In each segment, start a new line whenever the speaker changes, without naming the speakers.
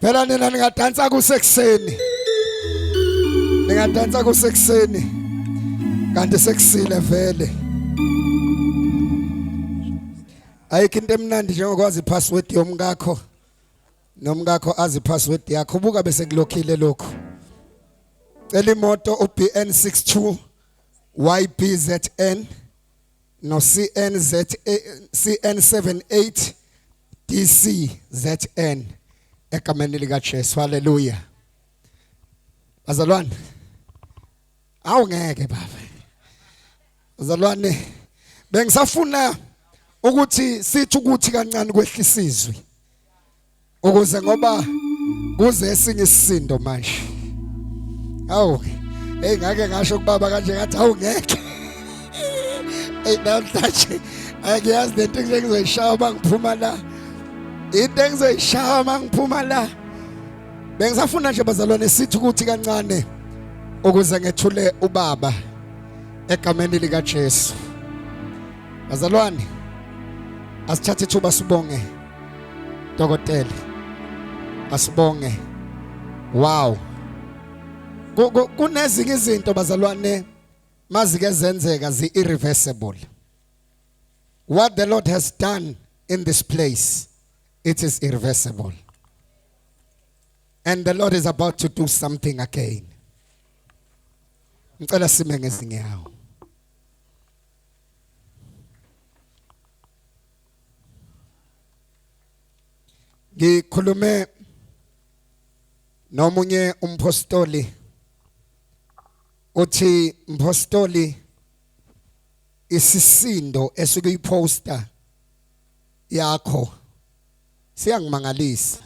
Phela nina ningadansa kusekuseni. Ningadansa kusekuseni. Kanti sekusile vele. Ayikho into emnandi njengokwazi password yomkakho. Nomkakho azi password yakho buka bese kulokhile lokho. Cela imoto uBN62 YBZN no CNZA CN78 DCZN egameni lika Jesu. Haleluya. Bazalwane, awungeke baba. Bazalwane, bengisafuna ukuthi sithi ukuthi kancane kwehlisa izwi ukuze ngoba kuze esinye isisindo manje. Awu, hey, ngake ngasho kubaba kanje ngathi awu ngeke. Hey, namhlanje angiyazi lento engizoyishaya uma ngiphuma la, into engizoyishaya uma ngiphuma la. Bengisafuna nje bazalwane sithi ukuthi kancane ukuze ngethule ubaba egameni lika Jesu. Bazalwane, asithathe ithuba sibonge dokotela, asibonge. Wow, kunezinye izinto bazalwane mazike zenzeka zi irreversible. What the Lord has done in this place, it is irreversible, and the Lord is about to do something again. Ngicela sime ngezinyawo. Ngikhulume nomunye umpostoli, uthi mpostoli isisindo esikuyiposter yakho siyangimangalisa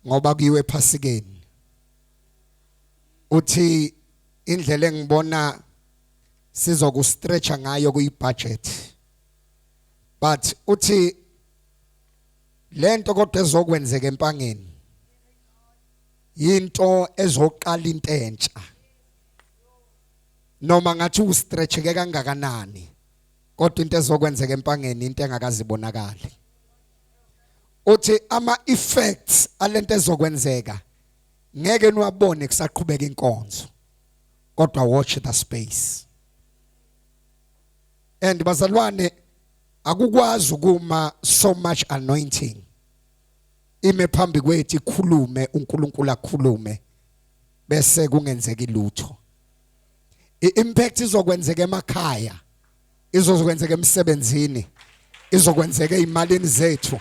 ngoba kuyiwe ephasikeni. Uthi indlela engibona sizokustretcha ngayo kuyibudget, but uthi lento kodwa ezokwenzeka empangeni yinto ezoqala into entsha, noma ngathi ustretcheke kangakanani, kodwa into ezokwenzeka empangeni into engakazibonakali. Uthi ama effects alento ezokwenzeka ngeke niwabone kusaqhubeka inkonzo, kodwa watch the space. And bazalwane, akukwazi ukuma so much anointing ime phambi kwethu ikhulume uNkulunkulu akhulume bese kungenzeki lutho. I-impact izokwenzeka emakhaya, izokwenzeka emsebenzini, izokwenzeka ezimalini zethu,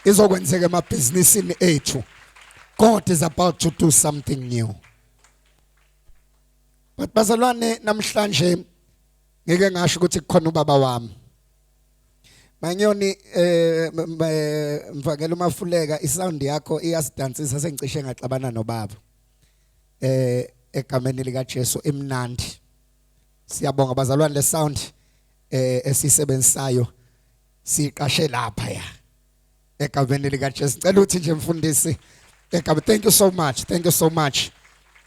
izokwenzeka emabhizinisini ethu. God is about to do something new. But bazalwane, namhlanje ngike ngasho ukuthi kukhona ubaba wami Manyoni, mvangela umafuleka, isound yakho iyasidansisa, sengicishe ngaxabana nobaba. Egameni lika Jesu, imnandi. Siyabonga bazalwane, le sound esisebenzisayo siqashe lapha ya egameni lika Jesu. Ngicela uthi nje mfundisi egameni, thank you so much, thank you so much,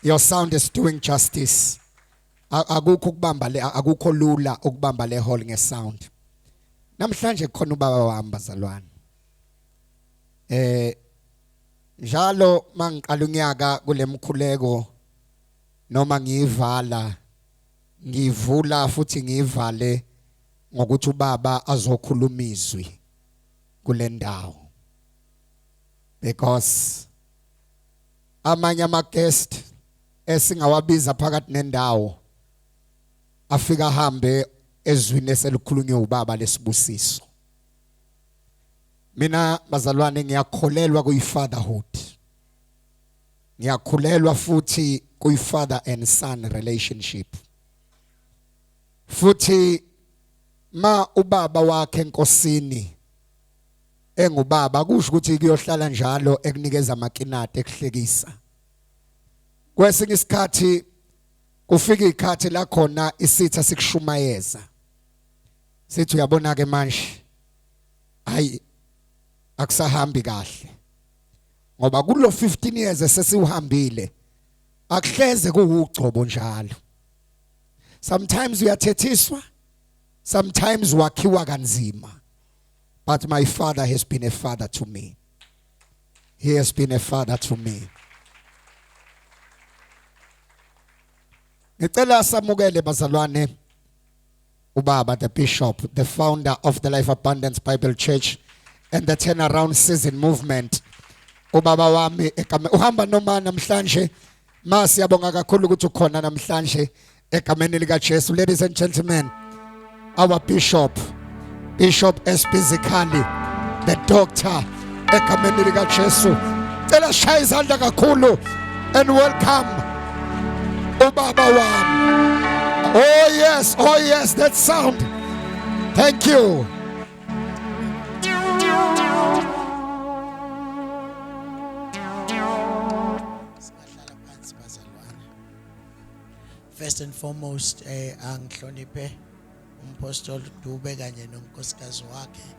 your sound is doing justice. Akukho ukubamba le, akukho lula ukubamba le hall ngesound. Namhlanje kukhona ubaba wami bazalwane. Njalo mangiqala unyaka kulemkhuleko noma ngiyivala, ngivula futhi ngivale ngokuthi ubaba azokhuluma izwi kule ndawo, because amanye ama guest esingawabiza phakathi nendawo afika ahambe ezwini eselikhulunywe ubaba lesibusiso. Mina bazalwane, ngiyakholelwa kuyi fatherhood, ngiyakhulelwa futhi kuyi father and son relationship. Futhi ma ubaba wakhe enkosini engubaba, kusho ukuthi kuyohlala njalo ekunikeza amakinati ekuhlekisa. Kwesinye isikhathi kufika ikhathi la khona isitha sikushumayeza, sithi uyabona ke manje, hayi, akusahambi kahle, ngoba kulo 15 years esesiuhambile akuhleze kuwugcobo njalo. Sometimes uyathethiswa, sometimes wakhiwa kanzima, but my father has been a father to me. He has been a father to me. Ngicela samukele bazalwane ubaba the bishop, the founder of the Life Abundance Bible Church and the Turnaround Season Movement. Ubaba wami egameni uhamba noma namhlanje ma siyabonga kakhulu ukuthi ukhona namhlanje egameni lika Jesu. Ladies and gentlemen, our bishop, Bishop SB Zikhali, the doctor egameni lika Jesu. Cela shaya izandla kakhulu and welcome ubaba wami. Oh yes, oh yes, that sound. Thank you.
Singahlala phansi bazalwane. First and foremost angihloniphe umpostoli Dube kanye nonkosikazi wakhe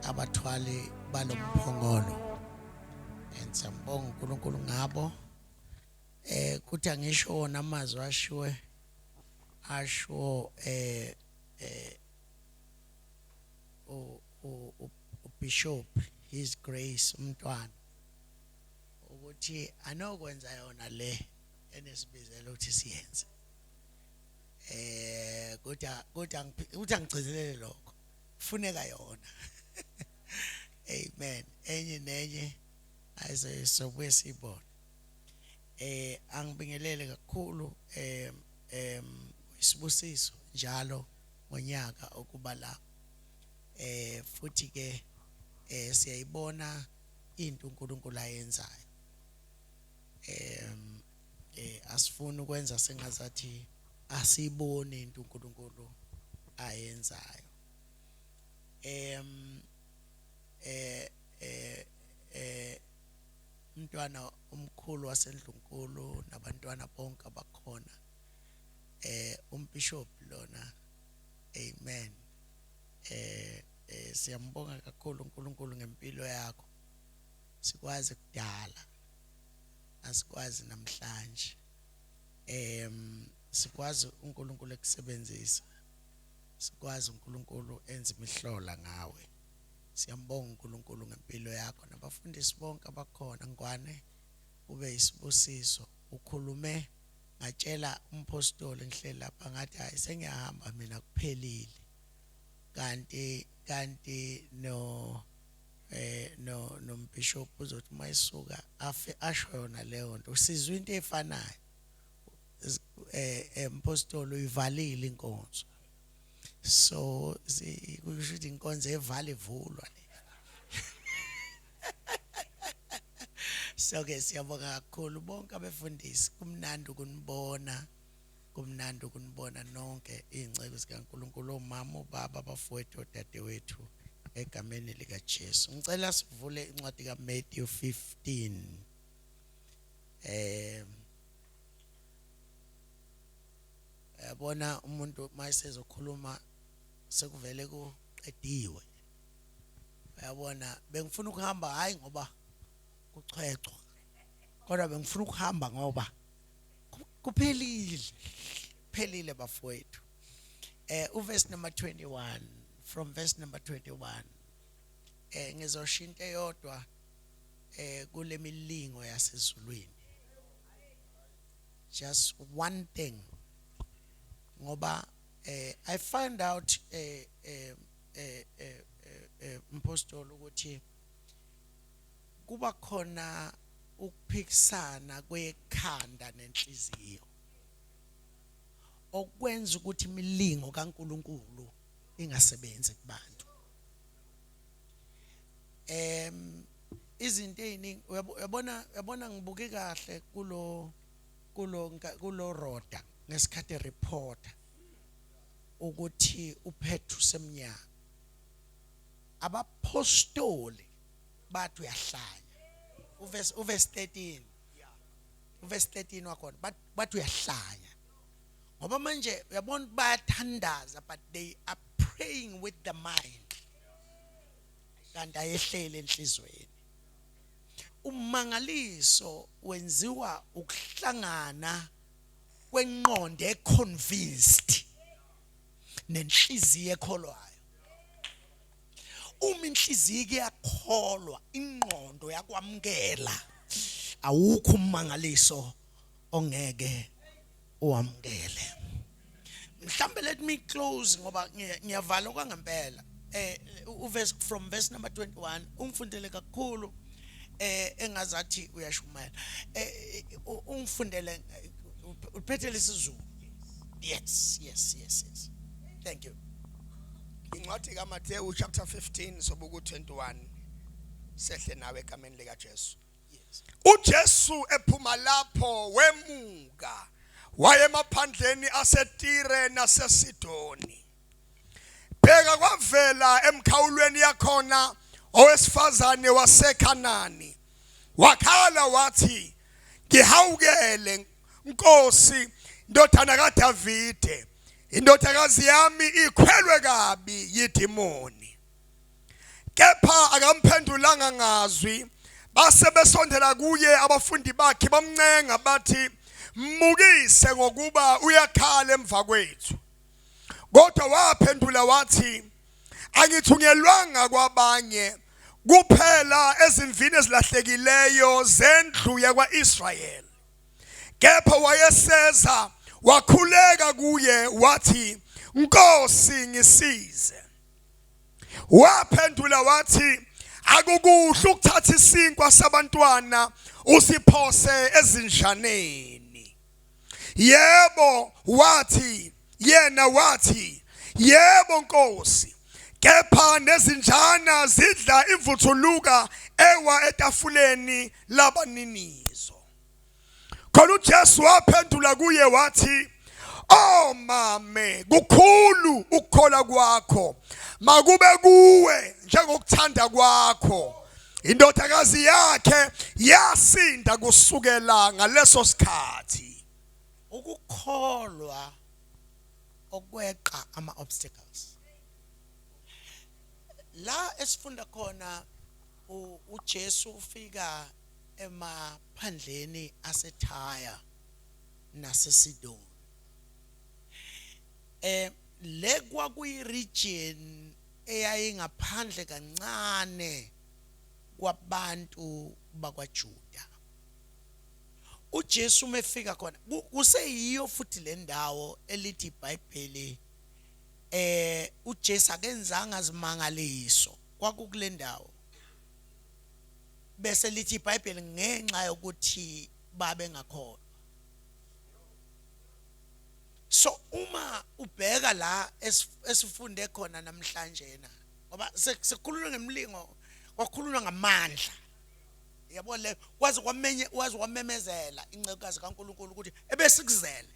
abathwali balomphongolo. And siyambonga uNkulunkulu ngabo. Kuthi angisho wona amazwi ashiwe asho uBishop His Grace umntwana ukuthi anokwenza yona le enesibizela ukuthi siyenze. Kodwa ukuthi angigcizelele lokho, kufuneka yona. Amen. Enye nenye ayize sobuye sibone. Angibingelele kakhulu, isibusiso njalo ngonyaka ukuba la. Futhi ke siyayibona into uNkulunkulu ayenzayo. Asifuni ukwenza sengazathi asiboni into uNkulunkulu ayenzayo. Umntwana omkhulu wasendlunkulu nabantwana bonke abakhona, umbishop lona, amen. Siyambonga kakhulu uNkulunkulu ngempilo yakho. Sikwazi kudala, asikwazi namhlanje. Sikwazi uNkulunkulu ekusebenzisa, sikwazi uNkulunkulu enza imihlola ngawe. Siyambonga uNkulunkulu ngempilo yakho nabafundisi bonke abakhona. Ngwane, ube isibusiso. Ukhulume ngatshela umpostoli ngihleli lapha ngathi hayi sengiyahamba mina, kuphelile. Kanti no nombishop uzothi mayisuka afe asho yona leyo nto. Usizwe into efanayo. Mpostoli uyivalile inkonzo, so kusho ukuthi inkonzo evala ivulwa le. So ke siyabonga kakhulu bonke abefundisi, kumnandi ukunibona, kumnandi ukunibona nonke izinceku zikaNkulunkulu, omama, obaba, abafowethu, odadewethu, egameni lika Jesu. Ngicela sivule incwadi kaMatthew 15. Yabona umuntu mayesezokhuluma sekuvele kuqediwe. Uyabona bengifuna ukuhamba hayi ngoba kuchwechwa, kodwa bengifuna ukuhamba ngoba kuphelile, phelile bafowethu. Uverse number 21, from verse number 21, ngizosho into eyodwa kule milingo yasezulwini, just one thing, ngoba I find out mpostoli ukuthi kuba khona ukuphikisana kwekhanda nenhliziyo okwenza ukuthi imilingo kaNkuluNkulu ingasebenzi kubantu. Izinto eziningi uyabona ngibuke kahle kulo Roda ngesikhathi reporter ukuthi uPetru semnyama, abapostoli bathi uyahlanya. Uverse 13, uverse 13 wakhona bathi uyahlanya, ngoba manje uyabona bayathandaza but they are praying with the mind, kanti ayehlele enhlizweni. Umangaliso wenziwa ukuhlangana kwenqondo econvinced nenhliziyo ekholwayo. Uma inhliziyo iyakholwa, ingqondo yakwamukela, awukho ummangaliso ongeke uwamukele. Mhlambe let me close ngoba ngiyavala okwangempela. Uverse from verse number 21 ungifundele kakhulu, engazathi uyashumayela. Ungifundele uphethe lesizulu. Yes, thank you.
Incwadi kaMathewu chapter 15, sobuku 21, sehle nawe egameni lika Jesu. UJesu ephuma lapho wemuka waye emaphandleni aseTire naseSidoni. Bheka, kwavela emkhawulweni yakhona owesifazane waseKhanani, wakhala wathi, "Ngihawukele, Nkosi, ndodana kaDavide, indodakazi yami ikhwelwe kabi yidimoni." Kepha akamphendulanga ngazwi. Base besondela kuye abafundi bakhe, bamncenga bathi, "Mukise, ngokuba uyakhala emva kwethu." Kodwa waphendula wathi, "Angithunyelwanga kwabanye, kuphela ezimvini ezilahlekileyo zendlu yakwaIsrayeli." Kepha wayeseza wakhuleka kuye wathi, "Nkosi, ngisize." Waphendula wathi, "Akukuhle ukuthatha isinkwa sabantwana usiphose ezinjaneni." Yebo, wathi yena, wathi, "Yebo, Nkosi, kepha nezinjana zidla imvuthuluka ewa etafuleni labaninizo." Khona uJesu waphendula kuye wathi, "Oh mame, kukhulu ukukholwa kwakho, makube kuwe njengokuthanda kwakho." Indodakazi yakhe yasinda kusukela ngaleso sikhathi.
Ukukholwa okweqa ama obstacles. La esifunda khona, uJesu ufika emaphandleni aseThaya naseSidoni. Le kwakuyi region eyayingaphandle kancane kwabantu bakwaJuda. uJesu mefika khona, kuseyiyo futhi le ndawo elithi iBhayibheli uJesu akenzanga zimangaliso, kwakukule ndawo. Bese lithi iBhayibheli ngenxa yokuthi babengakholwa. So uma ubheka la esifunde khona namhlanje na, ngoba sekukhulunywa ngemlingo, kwakhulunywa ngamandla, yabo, le kwaze kwamenye, waze wamemezela incekukazi kaNkuluNkulu ukuthi ebesikuzele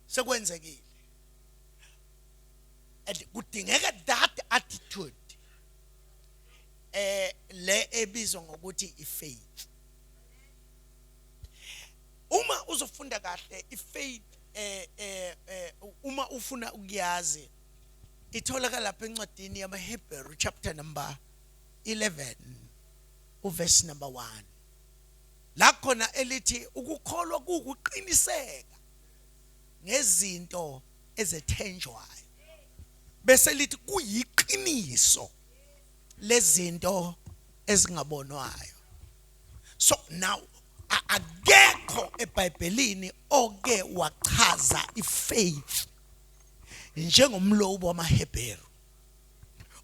sekwenzekile. And kudingeka that attitude le ebizwa ngokuthi ifaith. Uma uzofunda kahle ifaith, uma ufuna ukuyazi, itholakala lapha encwadini yamaHebheru chapter number 11, uverse number 1, la khona elithi ukukholwa kuwukuqiniseka ngezinto ezethenjwayo, bese lithi kuyiqiniso lezinto ezingabonwayo. So now akekho eBhayibhelini oke wachaza ifaith njengomlobi wamaHebheru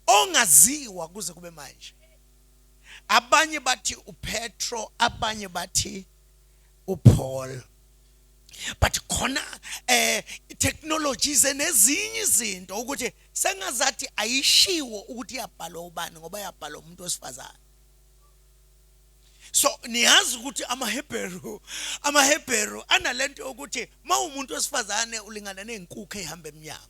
ongaziwa kuze kube manje. Abanye bathi uPetro, abanye bathi uPaul, but khona technologies nezinye izinto ukuthi sengazathi ayishiwo ukuthi yabhalwa ubani, ngoba yabhalwa umuntu wesifazane. So niyazi ukuthi amaHebheru analento yokuthi mawumuntu wesifazane ulingana nezinkukhu ehamba emnyango,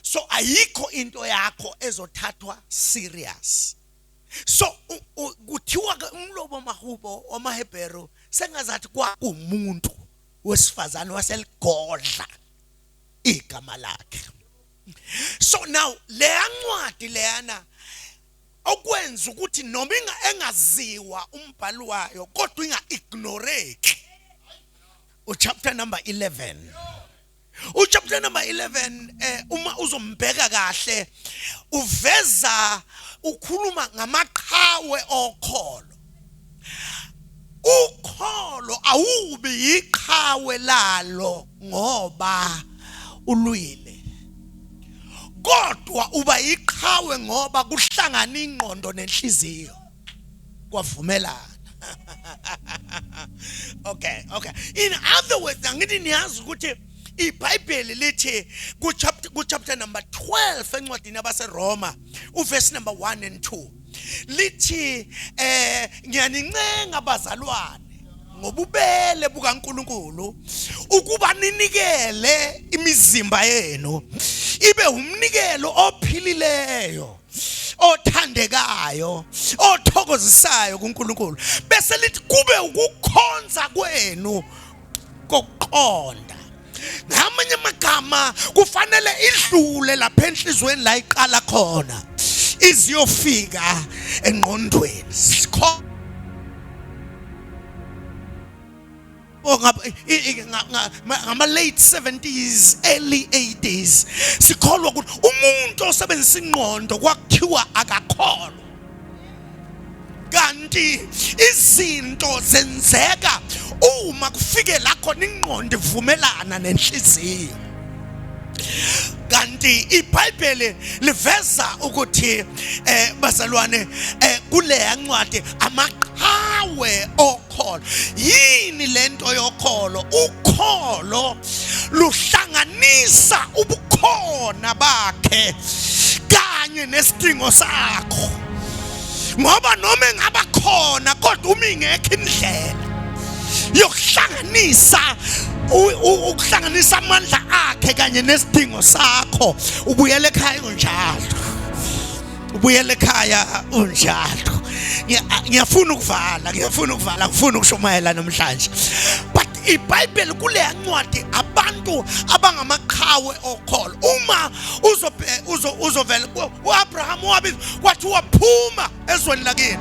so ayikho into yakho ezothathwa serious. So kuthiwa ke umlobo wamahubo wamaHebheru sengazathi kwakumuntu wesifazane waseligodla igama lakhe. So now leya ncwadi leyana okwenza ukuthi noma engaziwa umbhali wayo kodwa inga ignoreki, uchapter number 11. Uchapter number 11 uma uzombheka kahle uveza ukhuluma ngamaqhawe okholo. Ukholo awubi yiqhawe lalo ngoba ulwile. Kodwa uba yiqhawe ngoba kuhlangana ingqondo nenhliziyo. Kwavumelana. Okay, okay. In other words, angithi niyazi ukuthi iBhayibheli lithi ku chapter ku chapter number 12 encwadini yabaseRoma uverse number 1 and 2 lithi eh ngiyanincenga bazalwane ngobubele bukaNkuluNkulu ukuba ninikele imizimba yenu ibe umnikelo ophilileyo othandekayo othokozisayo kuNkulunkulu bese lithi kube ukukhonza kwenu kokuqonda. Ngamanye amagama kufanele idlule lapha enhlizweni la iqala khona iziyofika engqondweni. Ngama late 70s early 80s sikholwa ukuthi umuntu osebenzisa ingqondo kwakuthiwa akakholwa, kanti izinto zenzeka uma kufike la khona ingqondo ivumelana nenhliziyo. Kanti iBhayibheli liveza ukuthi bazalwane kuleya ncwadi amaqhawe okholo. Yini lento yokholo? Ukholo luhlanganisa ubukhona bakhe kanye nesidingo sakho, ngoba noma engaba khona kodwa uma ingekho indlela yokuhlanganisa ukuhlanganisa amandla akhe kanye nesidingo sakho, ubuyele ekhaya unjalo, ubuyele ekhaya unjalo. Ngiyafuna ukuvala, ngiyafuna ukuvala, ngifuna ukushumayela namhlanje, but iBhayibheli kuleya ncwadi abantu abangamaqhawe okholo, uma uzovela uAbraham wabizwa kwathiwa phuma ezweni lakini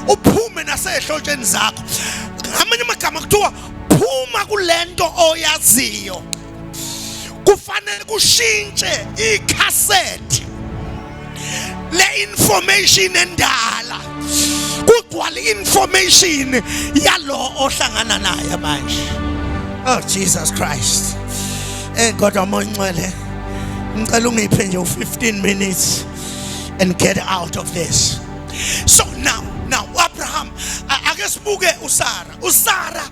uphume nasehlotsheni zakho. Ngamanye amagama kuthiwa phuma kulento oyaziyo. Kufanele kushintshe ikhasethi le information endala, kugcwale information yalo ohlangana naye manje. Oh Jesus Christ, kodwa Moya Ongcwele, ngicela ungiphe nje u15 minutes and get out of this. So now Abraham, ake sibuke uSara. uSara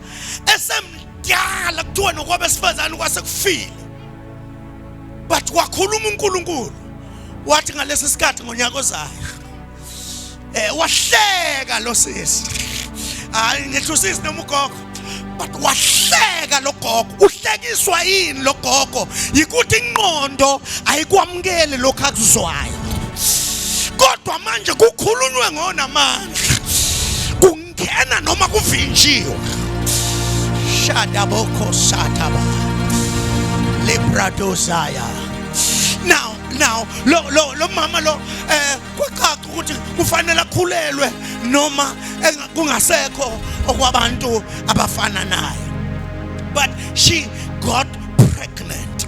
esemdala, kuthiwa nokwabesifazane kwasekufile, but wakhuluma uNkulunkulu wathi ngalesi sikhathi ngonyaka ozayo. Wahleka lo sisi, hayi ngisho usisi noma ugogo, but wahleka lo gogo. Uhlekiswa yini lo gogo? Yikuthi ingqondo ayikwamukeli lokhu akuzwayo, kodwa manje kukhulunywe ngonamandla, kungena noma kuvinjiwe. Shadaboko sataba libradozaya. Now lo lo lo mama lo kwacaca ukuthi kufanele akhulelwe noma kungasekho okwabantu abafana naye, but she got pregnant.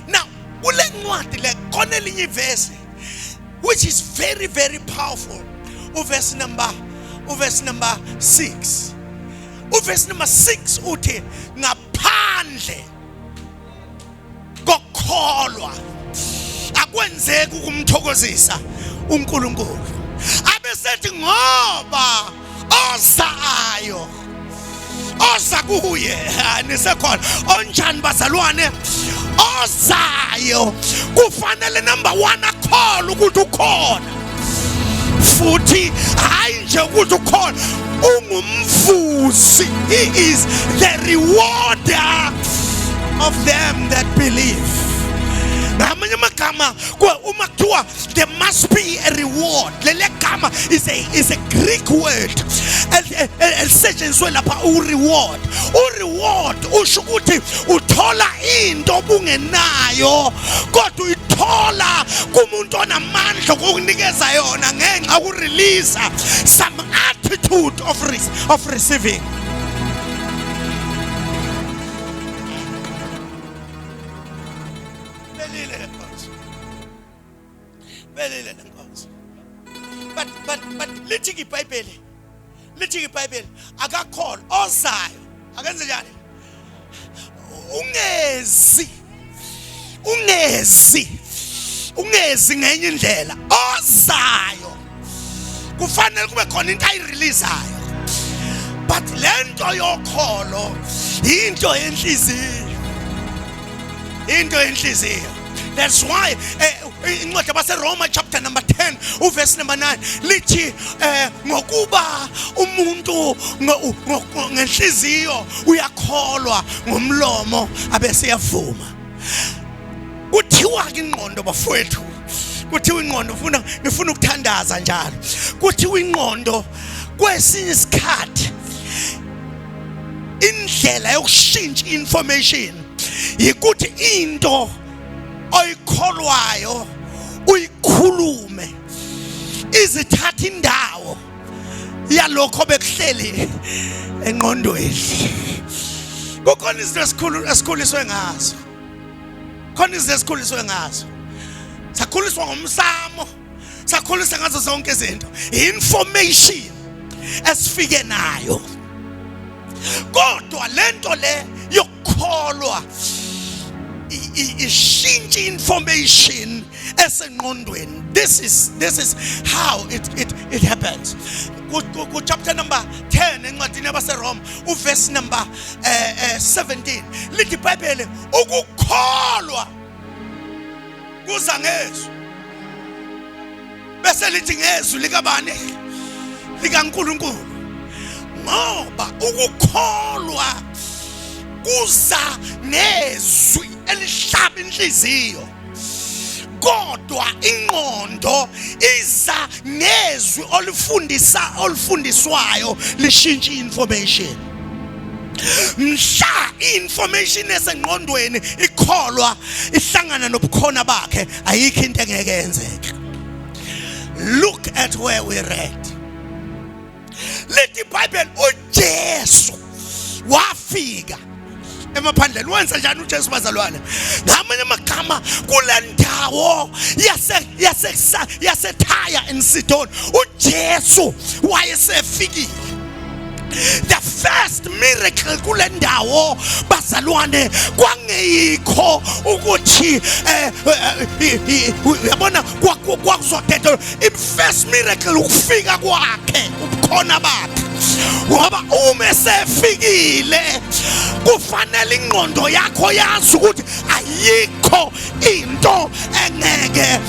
Now kule ncwadi le khona elinye ivesi which is very very powerful, uverse number 6. Uverse number 6 uthi ngaphandle kokukholwa akwenzeki ukumthokozisa uNkulunkulu. Abesethi ngoba ozayo oza kuye, nisekhona onjani bazalwane? Ozayo kufanele number 1 akholwe ukuthi ukhona, futhi hayi nje ukuthi ukhona, ungumvuzi. He is the rewarder of them that believe. Ngamanye amagama uma kuthiwa there must be a reward, leli gama is a Greek word elisetshenziswe lapha, u-reward. U-reward usho ukuthi uthola into obungenayo, kodwa uyithola kumuntu onamandla okukunikeza yona ngenxa yokurelease some attitude of receiving. Lithi iBhayibheli, lithi iBhayibheli akakholwa ozayo akenze njani? Ungezi, ungezi, ungezi ngenye indlela. Ozayo kufanele kube khona into ayireleaseayo, but lento yokholo into yenhliziyo, into yenhliziyo. That's why incwadi yabaseRoma chapter number 10 uverse number 9 lithi ngokuba umuntu ngenhliziyo uyakholwa, ngomlomo abese yavuma. Kuthiwa ke ingqondo bafowethu, kuthiwa ingqondo, ufuna ngifuna ukuthandaza njalo, kuthiwa ingqondo kwesinye isikhathi indlela yokushintsha information yikuthi into oyikholwayo uyikhulume, izithatha indawo yalokho bekuhleli engqondweni. Kukhona izinto esikhulu esikhuliswe ngazo, khona izinto esikhuliswe ngazo, sakhuliswa ngomsamo, sakhulisa ngazo zonke izinto, information esifike nayo. Kodwa lento le yokukholwa ishintsha information esengqondweni. This is how it happens. Ku chapter number 10 encwadini yabaseRoma uverse number 17 lithi iBhayibheli ukukholwa kuza ngezwi, bese lithi ngezwi likabani? LikaNkulunkulu. Ngoba ukukholwa kuza ngezwi elihlaba inhliziyo, kodwa ingqondo iza ngezwi olifundisa, olifundiswayo lishintsha information. Mhla information esengqondweni ikholwa ihlangana nobukhona bakhe, ayikho into engeke yenzeke. Look at where we read, lithi iBhayibheli uJesu wafika emaphandleni. Wenza njani uJesu bazalwane? Ngamanye amagama, kule ndawo yase yase yaseThaya and Sidon uJesu wayesefikile. The first miracle kule ndawo bazalwane kwangeyikho ukuthi uyabona kwakuzodedela. I-first miracle ukufika kwakhe, ubukhona bakhe, ngoba uma esefikile kufanele ingqondo yakho yazi ukuthi ayikho into engeke.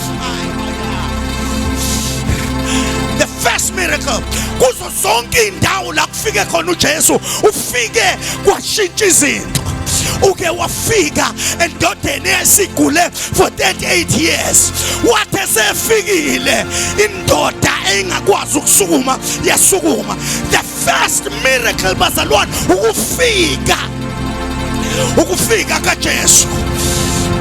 The first miracle kuzo zonke indawo la kufike khona uJesu, ufike kwashintsha izinto. Uke wafika endodeni esigule for 38 years, wathi esefikile indoda engakwazi ukusukuma yasukuma. The first miracle bazalwane ukufika kaJesu.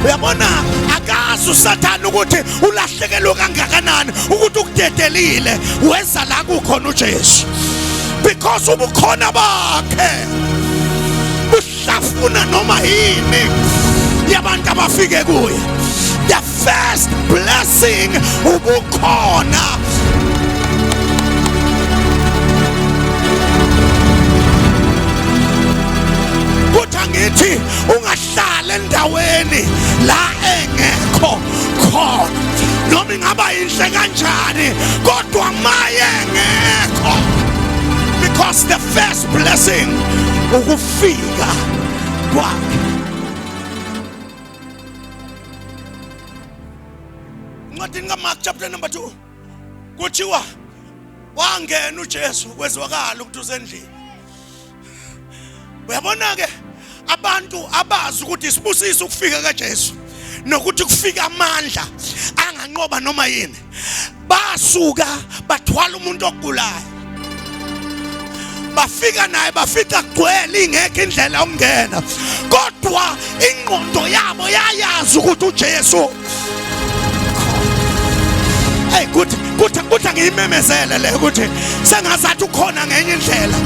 Uyabona, akazi uSathane ukuthi ulahlekelwe kangakanani ukuthi ukudedelile weza la kukhona uJesu, because ubukhona bakhe buhlafuna noma yini yabantu abafike kuye. The first blessing ubukhona. Kuthi angithi ungahlala endaweni la engekho khona, noma ingaba inhle kanjani, kodwa maye engekho, because the first blessing ukufika kwakhe. Incwadini kaMark chapter number 2 kuthiwa wangena uJesu, kwezwakala ukuthi usendlini. Uyabona ke, abantu abazi ukuthi isibusiso ukufika kaJesu nokuthi kufika amandla anganqoba noma yini, basuka bathwala umuntu ogulayo, bafika naye, bafika kugcwele, ingekho indlela yokungena, kodwa ingqondo yabo yayazi ukuthi uJesu. Hey, kuthi kuthi kuthi angiyimemezele le ukuthi sengazathi ukhona ngenye indlela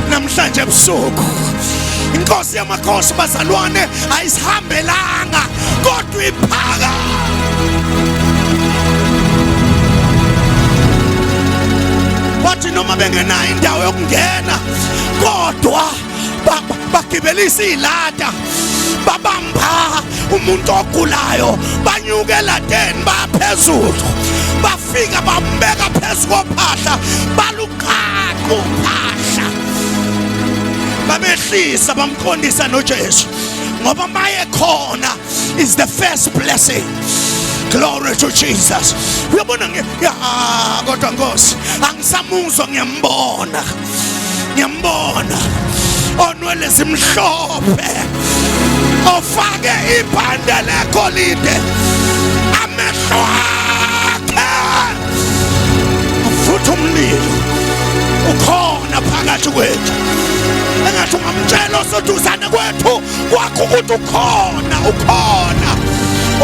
namhlanje ebusuku. Inkosi yamakhosi bazalwane ayisihambelanga, kodwa iphaka. Bathi noma bengenayo indawo yokungena kodwa bagibelisa ilada babamba umuntu ogulayo banyuke eladeni baphezulu bafika bambeka phezu kophahla baluqaqa uphahla babehlisa bamqondisa noJesu ngoba maye khona is the first blessing. Glory to Jesus. Uyabona ya kodwa Nkosi angisamuzwa ngiyambona. Ngiyambona. Onwele zimhlophe. Ofake ibhande legolide. Amehlo akhe futhi umlilo ukhona phakathi kwethu. Engathi ungamtshela oseduzane kwethu kwakho ukuthi ukhona ukhona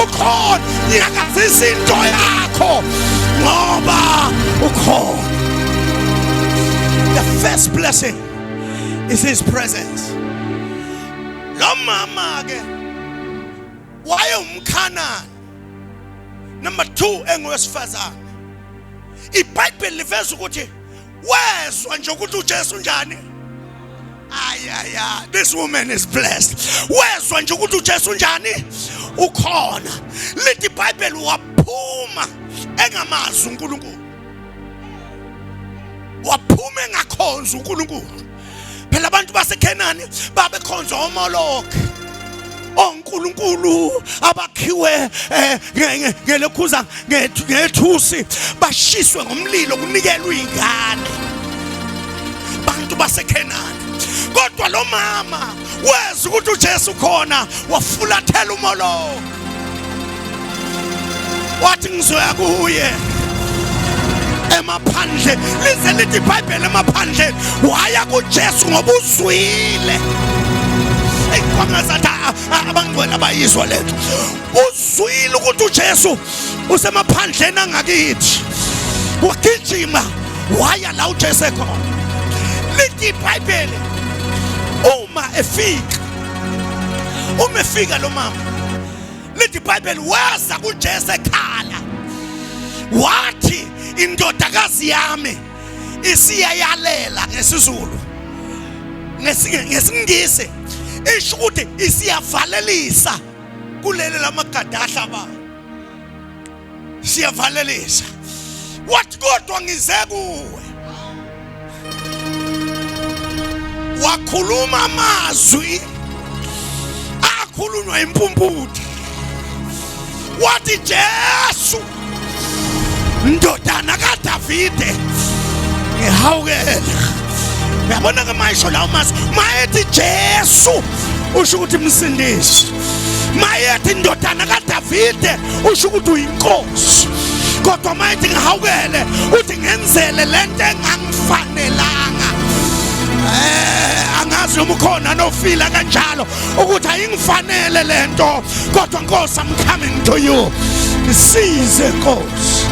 ukhona nyakazisa into yakho ngoba ukhona. The first blessing is his presence. Lo mama ke wayewumkhanani. Number 2 engowesifazane. IBhayibheli liveza ukuthi wezwa nje ukuthi uJesu unjani. Ayaya, this woman is blessed. Wezwa nje ukuthi uJesu unjani? Ukhona. Lithi iBhayibheli waphuma engamazi uNkulunkulu. Waphuma engakhonzi uNkulunkulu. Phela abantu baseKhenani babekhonza oMoloch. Onkulunkulu abakhiwe eh, ngelokhuza ngethusi bashiswe ngomlilo kunikelwe ingane bantu baseKhenani. Kodwa lo mama wezwa ukuthi uJesu khona wafulathela umolo wathi ngizoya kuye emaphandle lize lithi iBhayibheli emaphandleni waya kuJesu ngoba uzwile. Kwangazathi abangcwele abayizwa lento. Uzwile ukuthi uJesu usemaphandleni angakithi, wagijima waya la uJesu ekhona. Lithi iBhayibheli uma efika, uma efika lo mama, lithi iBhayibheli weza kuJesu ekhala wathi indodakazi yami isiyayalela ngesiZulu ngesingisi isho ukuthi isiyavalelisa kuleli lamagada ahlabayo siyavalelisa. Wathi kodwa ngize kuwe. Wakhuluma amazwi akhulunywa impumputhe wathi Jesu ndodana kaDavide ngihawukele. Uyabona ke mayisho lawo mazwi mayethi Jesu usho ukuthi msindisi, mayethi ndodana kaDavide usho ukuthi uyinkosi, kodwa mayethi ngihawukele uthi ngenzele lento engangifanelanga. Angazi noma ukhona nofila kanjalo ukuthi ayingifanele lento, kodwa Nkosi I'm coming to you. Size Nkosi,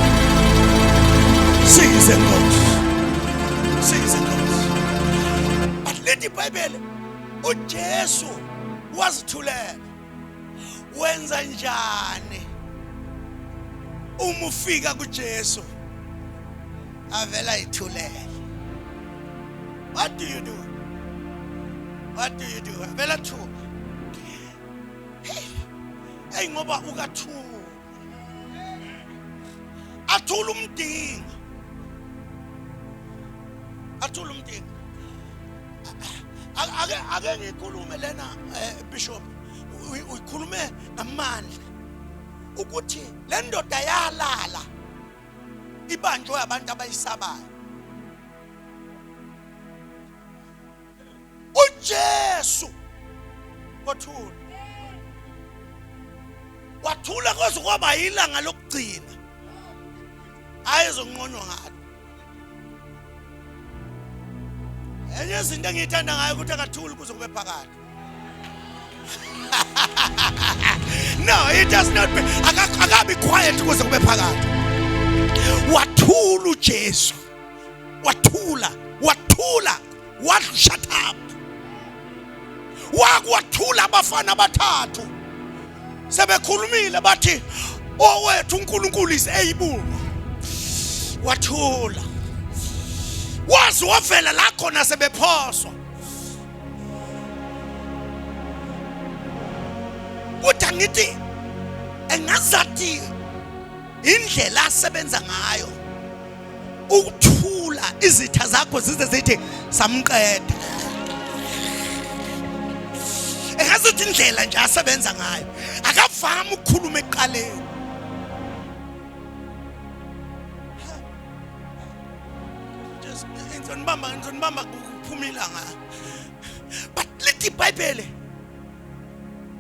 size Nkosi, size Nkosi. But lithi iBhayibheli uJesu wazithulela. Wenza njani uma ufika kuJesu avela ithulele? What do you do? What do you do? Avela thula. Hey, hey ngoba ukathula. Athula umdinga. Athula umdinga. Ake ake ngikhulume lena Bishop, uyikhulume ngamandla ukuthi le ndoda yalala ibanjwe abantu abayisabayo. uJesu wathula, wathula kwaze kwaba ilanga lokugcina ayezonqonywa ngalo. Enye izinto engiyithanda ngayo ukuthi akathuli kuze kube phakade. No, he does not be, akabi quiet kuze kube phakade. Wathula uJesu, wathula, wathula, wathi shut up. Wakwathula abafana abathathu sebekhulumile bathi owethu uNkulunkulu is able. Wathula. Wazi wavela la khona sebephoswa. Kodwa ngithi engazathi indlela asebenza ngayo ukuthula izitha zakho zize zithi samqeda. Engazuthi indlela nje asebenza ngayo akavami ukukhuluma ekuqaleni. Ngizonibamba ngizonibamba kuphuma ilanga. But lithi iBhayibheli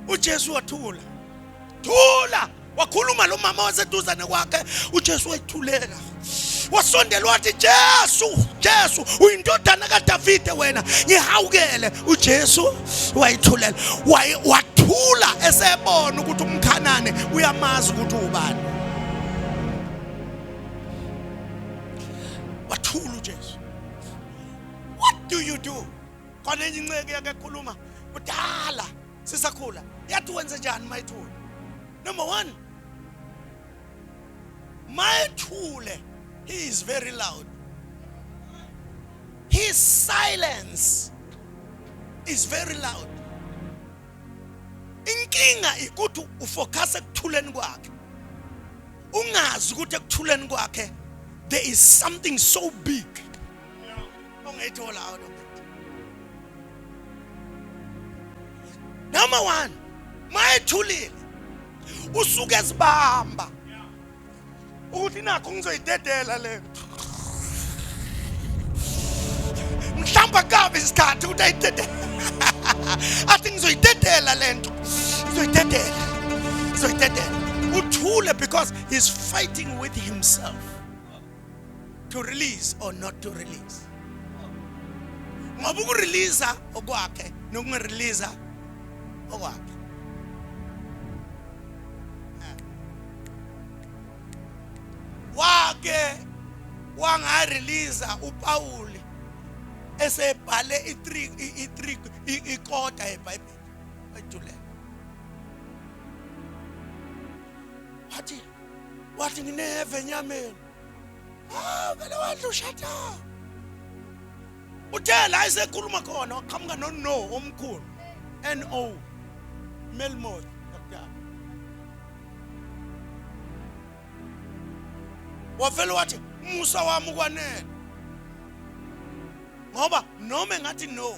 uJesu wathula. Thula wakhuluma lo mama waseduzane kwakhe uJesu wayithulela. Wasondela wathi Jesu Jesu uyindodana kaDavide wena ngihawukele. uJesu wayithulela wathula esebona ukuthi umkhanane uyamazi ukuthi ubani. Wathula uJesu. What do you do? Khona enye inceke yake khuluma kudala sisakhula yathi wenze njani mayithule. Number 1, mayethule he is very loud. His silence is very loud. Inkinga ikuthi ufocus ekuthuleni kwakhe. Ungazi ukuthi ekuthuleni kwakhe there is something so big ongayithola out of it. Number 1, mayethulile usuke ezibamba ukuthi nakho ngizoyidedela le nto. Mhlawumbe akabi isikhathi ukuthi ayidedele. Athi ngizoyidedela le nto, ngizoyidedela, ngizoyidedela. Uthule because he's fighting with himself to release or not to release. Ngoba ukurelease okwakhe nokungerelease okwakhe. Wake wangarelease uPaul esebhale i3 i3 ikota yeBhayibheli wayithulela. Wathi wathi ngineve enyameni. Ah vele wadla ushata. Uthe la esekhuluma khona waqhamuka no no omkhulu NO Melmoth yakudala. Wavele wathi musa wami ukwanele. Ngoba noma engathi no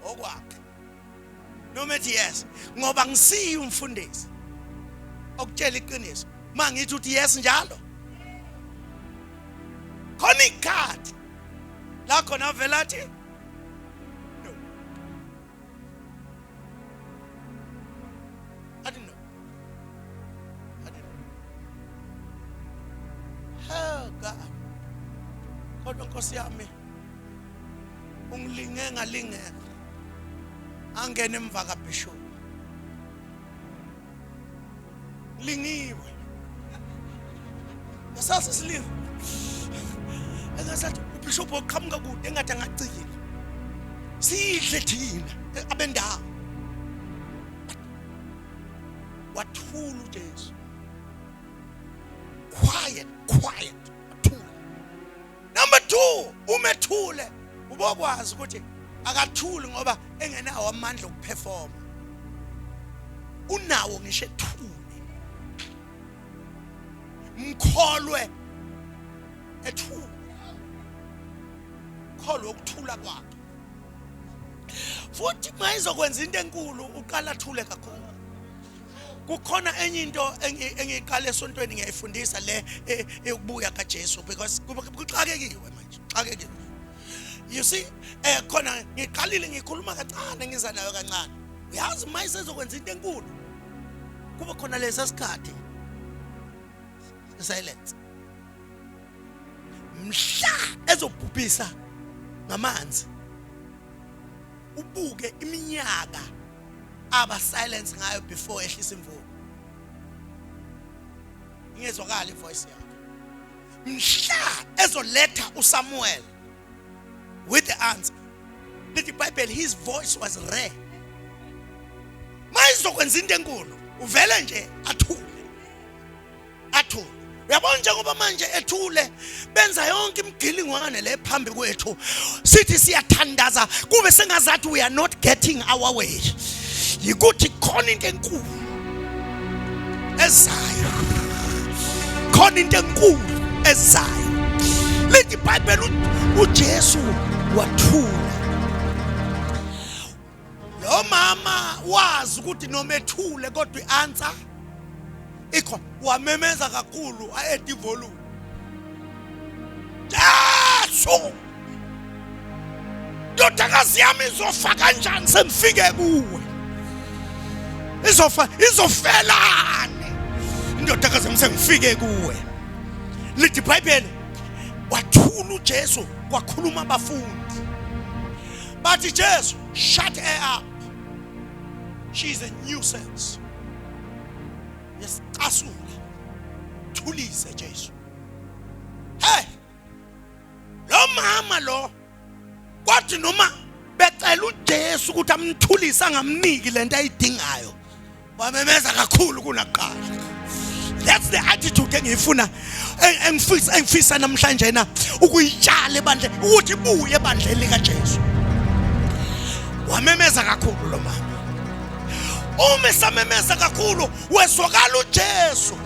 okwakhe noma ethi yes ngoba ngisiyi umfundisi okutshela iqiniso mangithi uthi yes njalo khona ikhathi la khona avela athi no athi no athi no. Oh God, kodwa Nkosi yami ungilinge ngalingeka angene emva kabishop lingiwe ngesazi silingo engasathi ubishop oqhamuka kude engathi angacikile sidle thina abendawo. Wathula uJesu, quiet quiet, wathula. Number 2, umethule ubokwazi ukuthi akathuli ngoba engenawo amandla okuperforma. Unawo ngisho ethule. Mkholwe ethule. Kholwe ukuthula kwakhe. Futhi mayizokwenza into enkulu uqala athule kakhulu. Kukhona enye into engiyiqala esontweni ngiyayifundisa le eyokubuya kaJesu because kuxakekiwe manje, xakekiwe. You see, khona ngiqalile ngikhuluma kancane ngiza nayo kancane. Uyazi uma isezokwenza into enkulu kuba khona lesa sikhathi silence. Mhla ezobhubhisa ngamanzi ubuke iminyaka aba silence ngayo before ehlisa imvula ingezwakala ivoice yakhe. Mhla ezoletha uSamuel with the answer, lithi iBhayibheli his voice was rare. Mayizokwenza into enkulu uvele nje athule athule. Uyabona njengoba manje ethule benza yonke imigilingwane le phambi kwethu, sithi siyathandaza kube sengazathi we are not getting our way. Yikuthi khona into enkulu ezayo, khona into enkulu ezayo. Lithi iBhayibheli uJesu wathula. Lo mama wazi ukuthi noma ethule kodwa i-answer ikhona. Wamemeza kakhulu aedi volume. Jesu, ndodakazi yami izofa kanjani sengifike kuwe? Izofa, izofelani indodakazi yami sengifike kuwe? Lithi iBhayibheli wathula uJesu, kwakhuluma abafundi bathi, Jesu, shut her up, she is a nuisance. Yesicasula, thulise Jesu. Hey, lo mama lo kwathi noma becela uJesu ukuthi amthulise angamniki lento ayidingayo, wamemeza kakhulu kunakuqala. That's the attitude engiyifuna, engifisa namhlanje na ukuyitshala ebandleni, ukuthi ibuye ebandleni likaJesu. Wamemeza kakhulu lo mama. Uma esamemeza kakhulu wezwakala uJesu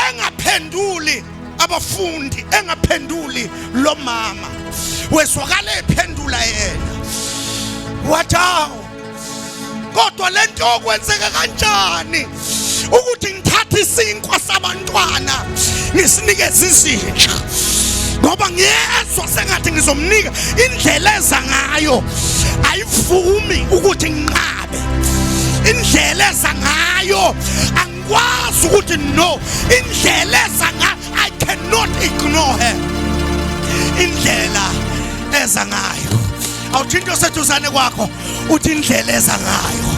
engaphenduli abafundi, engaphenduli lo mama, wezwakala ephendula yena. Wathi, awu kodwa lento okwenzeka kanjani ukuthi ngithathe isinkwa sabantwana ngisinikeze izinja? Ngoba ngiyezwa sengathi ngizomnika, indlela eza ngayo ayivumi ukuthi nginqabe. Indlela eza ngayo angikwazi ukuthi no. Indlela eza ngayo, I cannot ignore her. Indlela eza ngayo. Awuthinto oseduzane kwakho uthi indlela eza ngayo,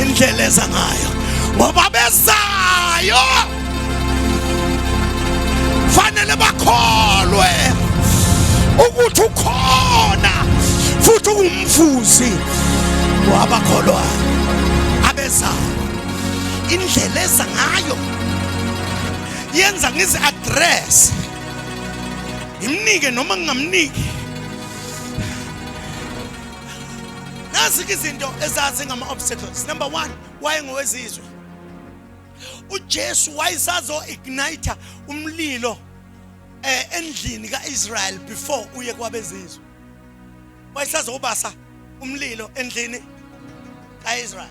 indlela eza ngayo, ngoba bezayo fanele bakholwe ukuthi ukhona futhi ungumvuzi wabakholwayo abezayo. Indlela eza ngayo yenza ngizi address, ngimnike noma ngingamniki. Nazi izinto ezazi ngama-obstacles. Number one, wayengowezizwe. UJesu wayesazo ignite umlilo endlini kaIsrael before uye kwabezizwe. Wayesazobasa umlilo endlini kaIsrael.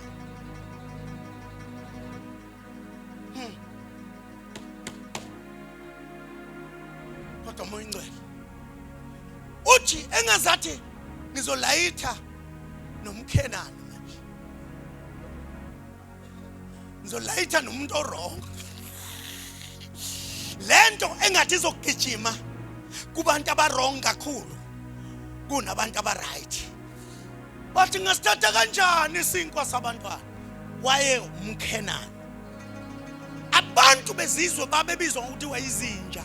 Kodwa uMoya Ingcwele uthi engazathi ngizolayitha nomkhenani manje, ngizolayitha nomuntu owrong. Lento engathi izogijima kubantu abarong kakhulu kunabantu abaright. Bathi ngasithatha kanjani isinkwa sabantwana? Waye umkhenani. Abantu bezizwe babebizwa ngokuthi wayizinja.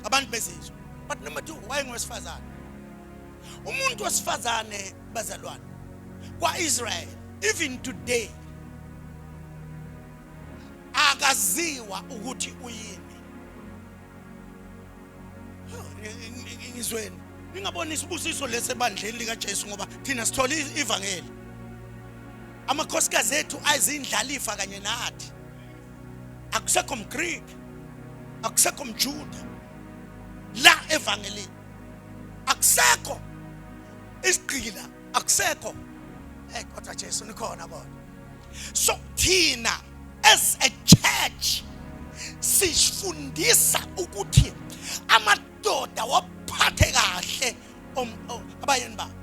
Abantu bezizwe. But number 2, wayengowesifazane. Umuntu wesifazane, bazalwane, kwaIsrael even today akaziwa ukuthi uyini. Ngizweni, ningaboni isibusiso lesebandleni likaJesu, ngoba thina sithola ivangeli. Amakhosikazi ethu ayizindlalifa kanye nathi. Akusekho mGreek, akusekho mJuda la evangelini, akusekho isigqila, akusekho. Kodwa Jesu nikhona kodwa. So thina as a church sifundisa ukuthi amadoda waphathe kahle abayeni babo.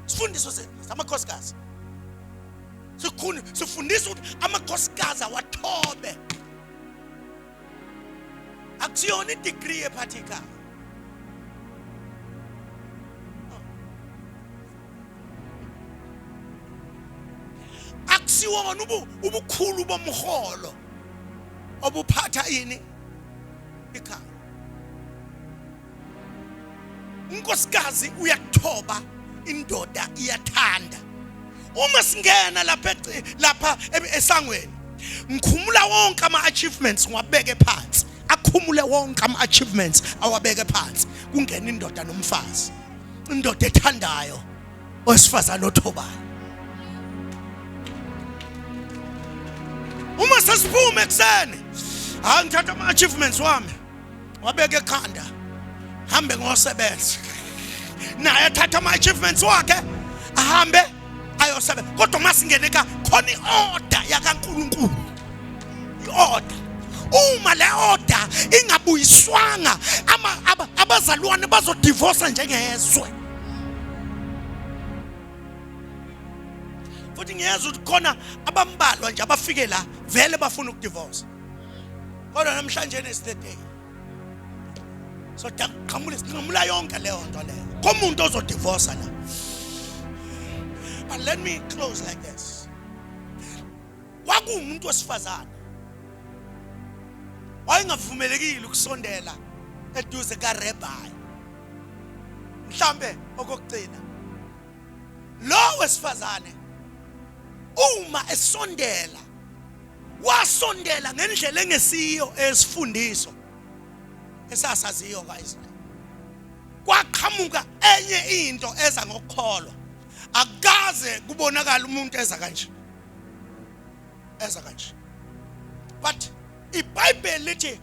Sifundiso sethu amakhosikazi, sikhuni sifundisa ukuthi amakhosikazi awathobe. Akusiyona idegree ephatha ikhaya. Akusiwona ubukhulu bomholo obuphatha ini ikhaya. Unkosikazi uyakuthoba, indoda iyathanda. Uma singena lapha lapha esangweni, ngikhumula wonke ama achievements ngiwabeke phansi. Akhumule wonke ama achievements awabeke phansi. Kungena indoda nomfazi. Indoda ethandayo owesifazane othobayo. Uma sesiphuma ekuseni, hayi ngithatha ama achievements wami wabeka ekhanda, hambe ngosebenza. Naye athatha ama achievements wakhe ahambe ayosebenza. Kodwa uma singene ka khona iorder yakaNkuluNkulu, iorder. Uma le order ingabuyiswanga, abazalwane bazodivorce njengezwe. Futhi ngiyezwa ukuthi khona abambalwa nje abafike la vele bafuna ukudivorce, kodwa namhlanje is the day. So qhamula, sinqamula yonke leyo nto leyo komuntu ozodivorce la. But let me close like this. Kwakuwumuntu wesifazane wayengavumelekile ukusondela eduze kaRebbi. Mhlambe okokugcina, lo wesifazane uma esondela, wasondela ngendlela engesiyo esifundiso esasaziyo kaIsrayeli. Kwaqhamuka enye into eza ngokukholwa. Akukaze kubonakala umuntu eza kanje, eza kanje. But iBhayibheli lithi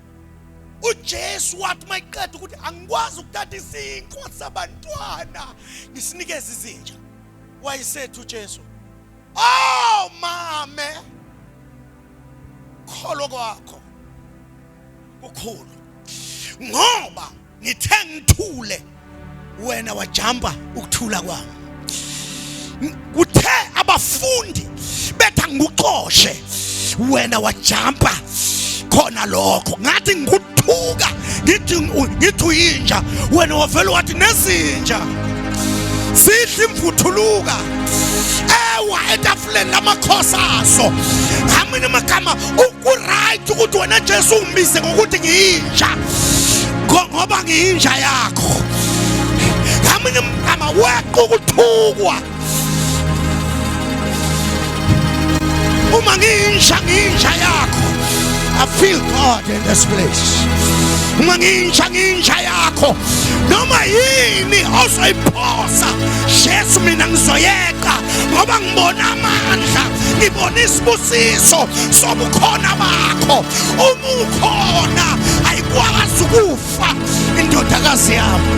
uJesu wathi mayiqeda ukuthi angikwazi ukuthatha isinkwa sabantwana ngisinikeze izinja, wayesethi uJesu, oh mame, kholo kwakho kukhulu, ngoba ngithe ngithule wena wajampa ukuthula kwami. Kuthe abafundi betha ngikuxoshe, wena wajampa khona lokho. Ngathi ngikuthuka ngithi uyinja, wena wavele wathi nezinja zidla imvuthuluka ewa etafuleni lamakhosi aso. Ngamini amagama ukuright ukuthi wena Jesu ungibize ngokuthi ngiyinja, ngoba ngiyinja yakho. Ngamini amagama weqa ukuthukwa. Uma ngiyinja, ngiyinja yakho. I feel God in this place. Uma ngiyinja, ngiyinja yakho. Noma yini ozoyiphosa Jesu, mina ngizoyeqa, ngoba ngibona amandla, ngibona isibusiso sobukhona bakho. Uma ukhona, ayikwazi ukufa indodakazi yami,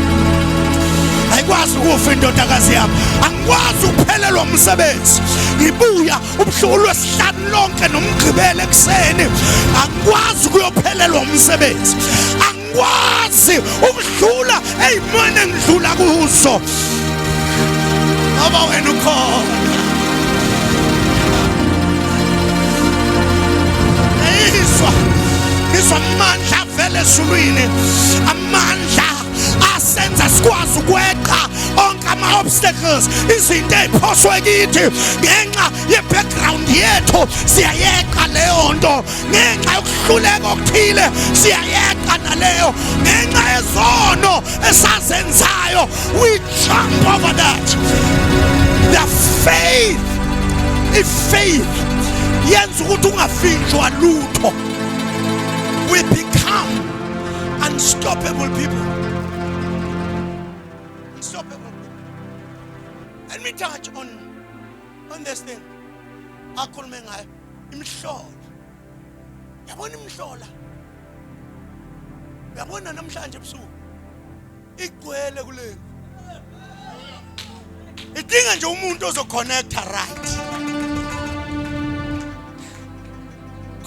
ayikwazi ukufa indodakazi yami. Angikwazi ukuphelelwa umsebenzi ngibuya ubuhlungu lwesihlanu lonke nomgqibelo ekuseni. Angikwazi ukuyophelelwa umsebenzi, angikwazi ukudlula ey'mweni engidlula kuzo, ngoba wena ukhona. Ngizwa, ngizwa amandla avela ezulwini, amandla asenza sikwazi ukweqa onke ama-obstacles, izinto ey'phoswe kithi ngenxa ye-background yethu. Siyayeqa leyo nto. Ngenxa yokuhluleka okuthile, siyayeqa naleyo. Ngenxa yezono esazenzayo, we jump over that. The faith, i-faith yenza ukuthi ungavinjwa lutho. We become unstoppable people, unstoppable people. Let me touch on this thing akhulume ngayo, imihlola. Yabona imihlola, uyabona namhlanje ebusuku igcwele kuleli, idinga nje umuntu ozoconnecta right,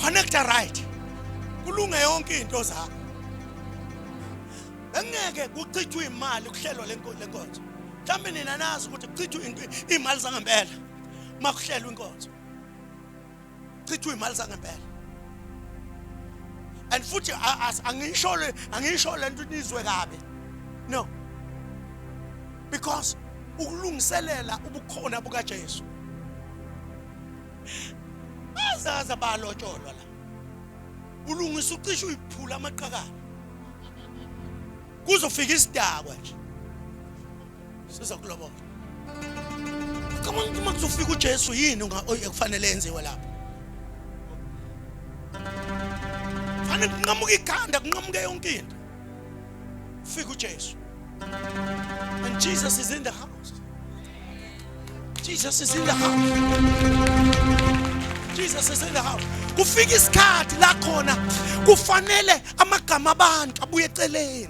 connecta right, kulunge yonke into zakho. Bengeke kuchithwe imali kuhlelwa lenkonzo. Mhlawumbe nina nazi ukuthi kuchithwe into imali zangempela makuhlelwa inkonzo, chithwe imali zangempela. And futhi angisho le, angisho lento nizwe kabi, no, because ukulungiselela ubukhona bukaJesu. Bazaza balotsholwa la, ulungisa ucishe uyiphula amaqakala, kuzofika isidakwa nje sizokulobola. Ucabanga ukuthi uma kuzofika uJesu yini ekufanele yenziwe lapho? Fanele kunqamuke ikhanda, kunqamuke yonke into. Fika uJesu. And Jesus is in the house. Jesus is in the house. Jesus is in the house. Kufika isikhathi la khona kufanele amagama abantu abuye eceleni.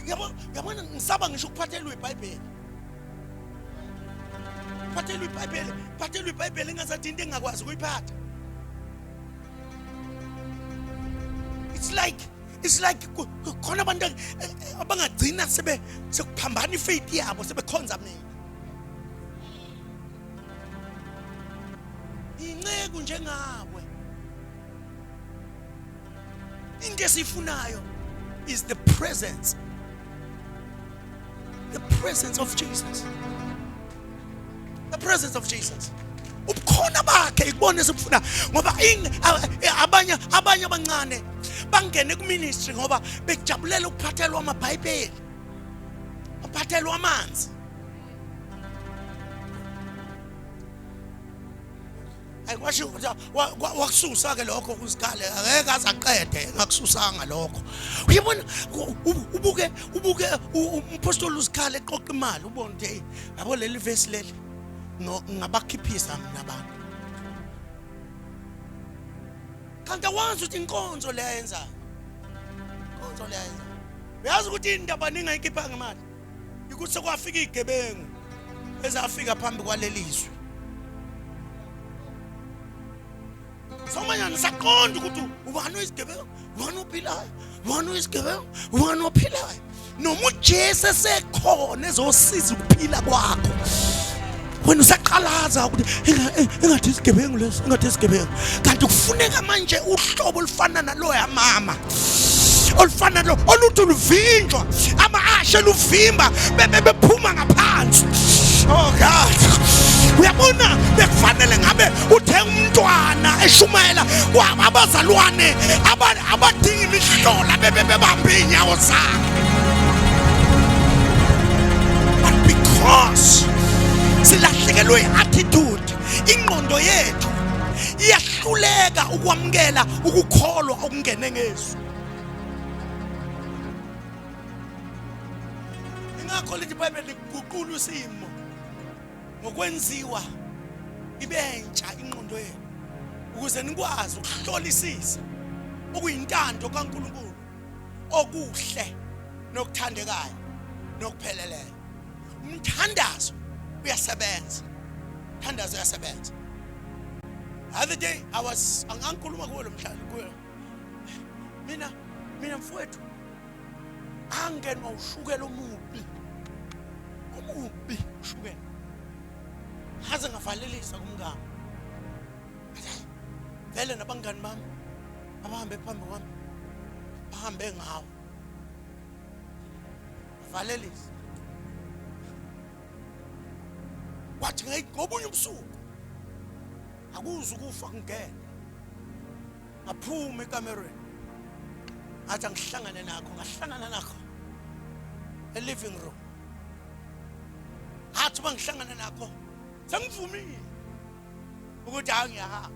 Yabo, yabona ngisaba ngisho ukuphathelwa iBhayibheli. Phathelwa iBhayibheli, phathelwa iBhayibheli engazathi into engakwazi ukuyiphatha. It's like khona abantu abangagcina sebe sekuphambana ifaith yabo sebekhonza mina. Inceku njengawe. Into esifunayo is the presence of Jesus, the presence of Jesus, ubukhona bakhe, ikubona esikufuna, ngoba abanye abancane bangene kuministry ngoba bekujabulela ukuphathelwa amaBhayibheli, baphathelwa amanzi. Ayikwasho ukuthi wakususa ke lokho kuzikhale, angeke aze aqede ngakususanga lokho. Uyabona, ubuke umpostoli uzikhale eqoqa imali, ubone ukuthi hey, yabo leli verse leli ngabakhiphisa mina abantu, kanti awazi ukuthi inkonzo le ayenzayo, inkonzo le ayenzayo, uyazi ukuthi indaba ningayikhiphanga imali ukuthi sekwafika izigebengu ezafika phambi kwaleli zwi. So manje anisaqonda ukuthi ubani oyisigebengu, ubani ophilayo, ubani oyisigebengu, ubani ophilayo, noma uJesu esekhona ezosiza ukuphila kwakho, wena usaqalaza ukuthi engathi isigebengu leso, engathi isigebengu, kanti kufuneka manje uhlobo olufana naloya mama, olufana lo oluthi luvinjwa ama-ashe, luvimba bebe bephuma ngaphansi. Oh God, uyabona, bekufanele ngabe uthenga umntwana eshumayela abazalwane abadinga imihlola bebe bebambe iy'nyawo zakhe, but because silahlekelwe i-attitude, ingqondo yethu iyahluleka ukwamukela ukukholwa okungene ngezwi. Ingakho lithi iBhayibheli liguqula isimo ngokwenziwa ibentsha ingqondo yenu, ukuze nikwazi ukuhlolisisa okuyintando kaNkulunkulu, okuhle nokuthandekayo nokupheleleyo. Umthandazo uyasebenza, umthandazo uyasebenza. The other day I was angikhuluma kuwe lo mhlalo kuwe, mina mfowethu, angenwa ushukela omubi, omubi ushukela, ngaze ngavalelisa kumngani. Vele nabangani bami abahambe phambi kwami bahambe ngawo. Valelisa, wathi ngobunye ubusuku akuze ukufa kungene, ngaphuma ekamerweni, ngathi angihlangane nakho, ngahlangana nakho e-living room. Ngathi uma ngihlangana nakho sengivumile ukuthi hayi, ngiyahamba.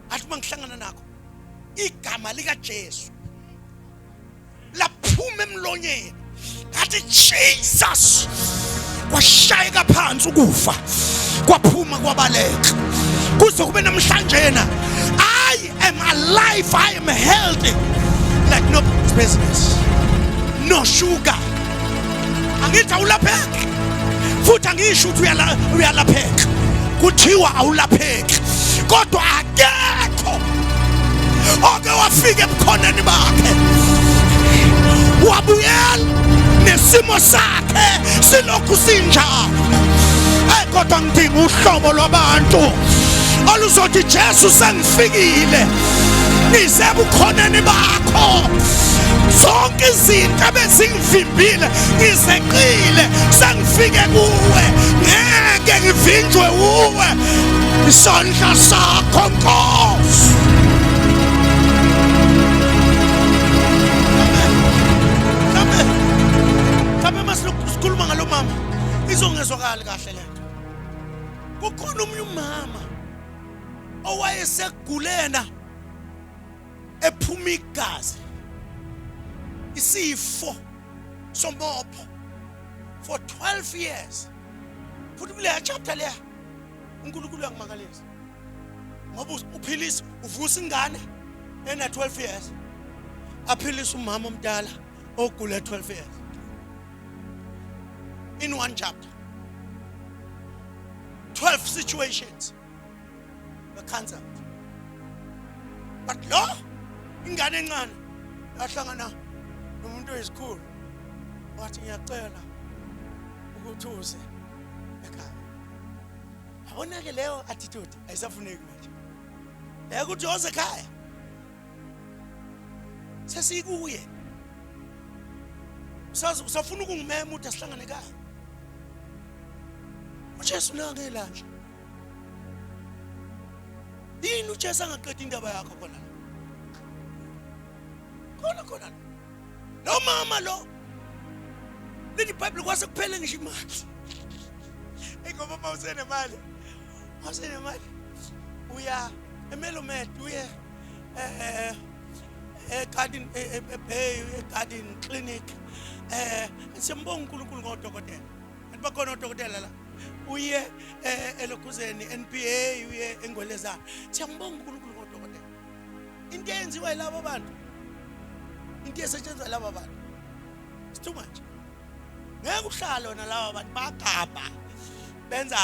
Ngathi uma ngihlangana nakho igama likaJesu laphuma emlonyeni, ngathi Jesus, kwashayeka phansi ukufa, kwaphuma kwabaleka. Kuze kube namhlanje na I am alive, I am healthy like no business, no sugar. Angithi awulapheki, futhi angisho ukuthi uyalapheka, kuthiwa awulapheki, kodwa akekho oke wafika ebukhoneni bakhe wabuyela nesimo sakhe silokhu sinjalo. Hey, kodwa ngidinga uhlobo lwabantu oluzothi, Jesu, sengifikile, ngize ebukhoneni bakho, zonke izinto ebezingivimbile ngizeqile, sengifike kuwe, ngeke ngivinjwe uwe, isandla sakho Nkosi. Mhlambe masikhuluma ngalo. Ephuma igazi, isifo somopho for 12 years. Futhi kuleya chapter leya uNkulunkulu uyangimangalisa ngoba uphilisa, uvusa ingane ena 12 years, aphilisa umama omdala ogula 12 years in one chapter. 12 situations were cancelled, but lo ingane encane yahlangana nomuntu oyisikhulu wathi, ngiyacela ukuthi uze ekhaya. Yabona ke, leyo attitude ayisafuneki manje, leyo ukuthi yoze ekhaya, sesikuye. Usafuna ukungimema ukuthi asihlangane ekhaya? UJesu nange la nje. Yini uJesu angaqeda indaba yakho khona la? Khona khona la. Lo mama lo, lithi iBhayibheli, kwase kuphele ngisho imali. Hey, ngoba uma usenemali, usenemali, uya eMelomed, uye eGarden eBay, eGarden Clinic. Siyambonga uNkulunkulu ngodokotela. Kanti bakhona odokotela la. Uye elokhuzeni NPA, uye eNgwelezana. Siyambonga uNkulunkulu ngodokotela. Into eyenziwa yilabo bantu, into esetshenzwa yilabo bantu, it's too much. Ngeke uhlale wena, laba bantu bagabha benza,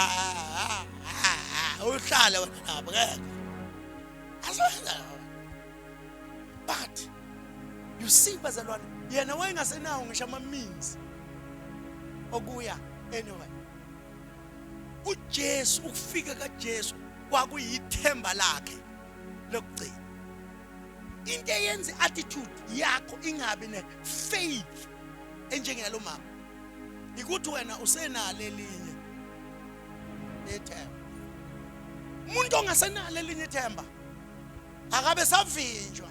uhlale wena nabo, ngeke azoyenza laba bantu. But you see, bazalwane, yena wayengasenawo ngisho ama-means okuya anyway. UJesu, ukufika kaJesu kwakuyithemba lakhe lokugcina. Into eyenza i-attitude yakho ingabi ne-faith enjengeyalo mama ikuthi wena usenalo elinye ithemba. Umuntu ongasenalo elinye ithemba akabe savinjwa,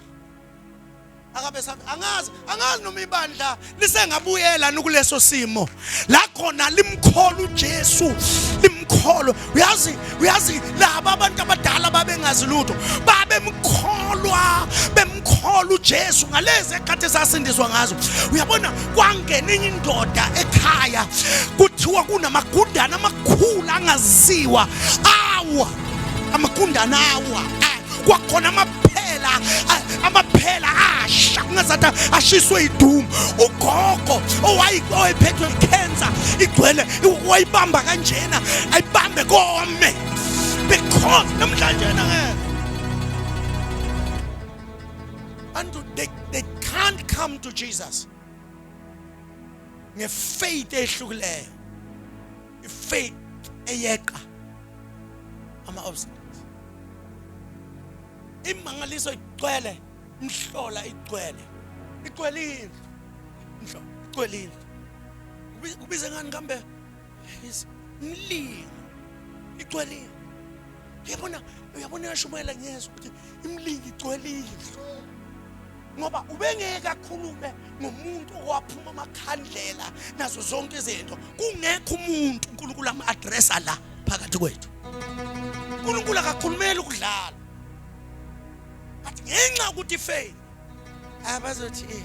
akabe savi. Angazi noma ibandla lisengabuyela kuleso simo la khona limkhola uJesu, limkholwe. Uyazi laba abantu abadala babengazi lutho, babemkholwa, bemkholwa uJesu ngalezi ekhathi esasindiswa ngazo. Uyabona, kwangena enye indoda ekhaya, kuthiwa kunamagundana amakhulu angaziwa, awa amagundana awa, kwakhona amaphela asha kungazathi ashiswe idumu. Ugogo owayephethwe ikhensa igcwele, wayibamba kanjena, ayibambe kome, because namhlanje ngeke bantu they can't come to Jesus ngefaith ehlukileyo, ifaith eyeqa ama obstacles. Imangaliso igcwele, imhlola igcwele, igcwele indlu, imhlola igcwele indlu. Kubize ngani kambe? Imlingo igcwele indlu. Uyabona, uyashumayela ngiyezwa ukuthi imlingo igcwele indlu, ngoba ubengeke akhulume ngomuntu owaphuma amakhandlela nazo zonke izinto kungekho umuntu uNkulunkulu am-addressa la phakathi kwethu. uNkulunkulu akakhulumeli ukudlala, but ngenxa ukuthi faith abazothi,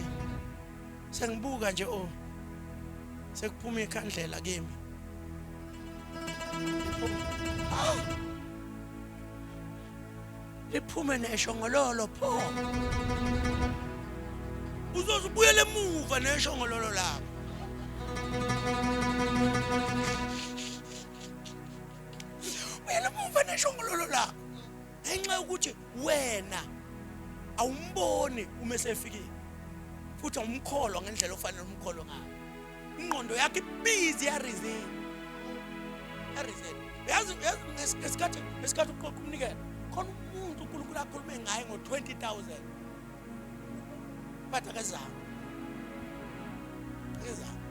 sengibuka nje, oh, sekuphuma ikhandlela kimi. Ah! Liphume neshongololo pho, uzozibuyela emuva neshongololo lakho, buyela emuva neshongololo lakho, ngenxa yokuthi wena awumboni uma esefikile, futhi awumkholwa ngendlela ofanele umkholwe ngayo. Ingqondo yakho ibusy yareason, yareason. Uyazi, ngesikhathi uqoqa umnikelo, khona umuntu uNkulunkulu akhulume ngaye ngo-20,000, but akezange, akezange,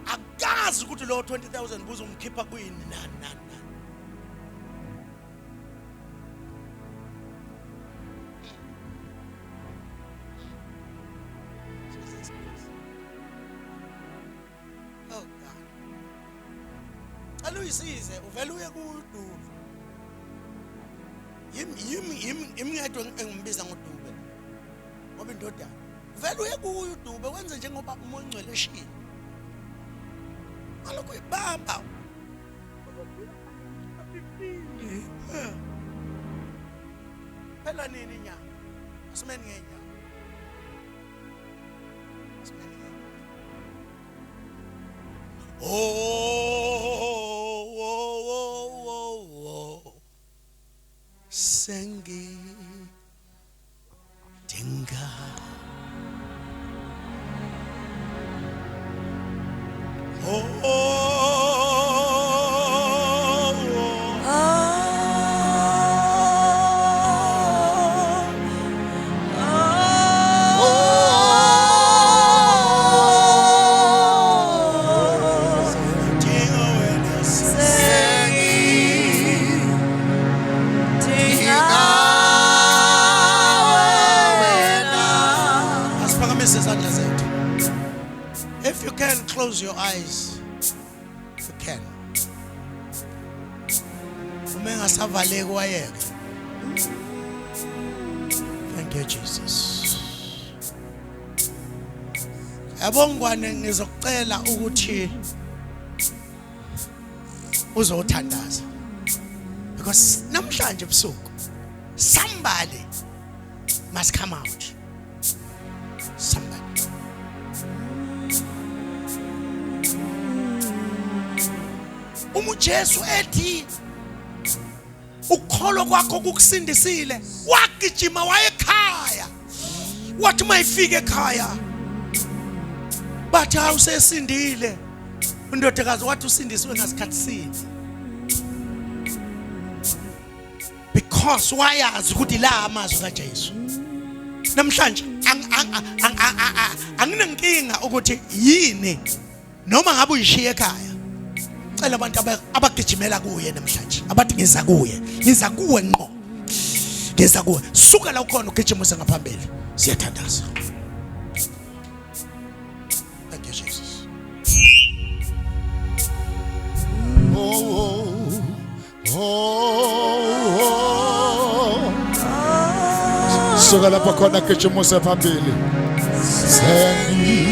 akazi ukuthi lowo 20,000 buzomkhipha kuyini, nani nani nani. Jesus Christ. Oh God. Cela uyisize uvele uye kududu. Yimi yimi. Imngedwe engimbiza ngoDube. Ngoba indodana vele uye kuyo uDube wenze njengoba uMoya oNgcwele eshilo. Ngalokho ibamba. Phela nini inyanga? Asimeni ngenyanga. Asimeni ngenyanga. Oh, oh, oh, oh, oh. Sengidinga. Oh, oh, oh. Sengidinga wena. Asiphakamise izandla zethu. If you can close your eyes, you can. Uma engasavaleki wayeke. Thank you Jesus. Yabo Ngwane, ngizokucela ukuthi uzothandaza. Because namhlanje ebusuku somebody must come out. Somebody. Uma uJesu ethi ukukholwa kwakho kukusindisile, wagijima waye ekhaya. Wathi mayifika ekhaya bathi hawu sesindile. Undodakazi wathi usindisiwe ngasikhathi sini? Because wayazi ukuthi la amazwi kaJesu. Namhlanje anginenkinga ukuthi yini noma ngabe uyishiye ekhaya. Cela abantu abagijimela kuye namhlanje, abathi ngiza kuye, ngiza kuwe ngqo, ngiza kuwe. Suka la ukhona ugijima uze ngaphambili. Siyathandaza. Thank you Jesus.
Oh, oh, oh. Suka lapho khona gijima use phambili. Sengidinga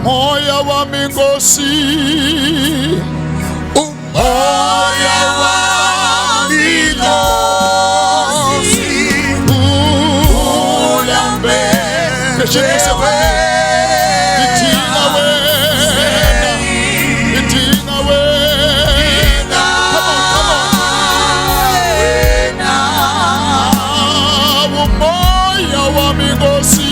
moya wami Nkosi, umoya wami Nkosi, ulambe. Gijima use phambili. Idinga wena, idinga wena. Come on, come on. Umoya wami Nkosi,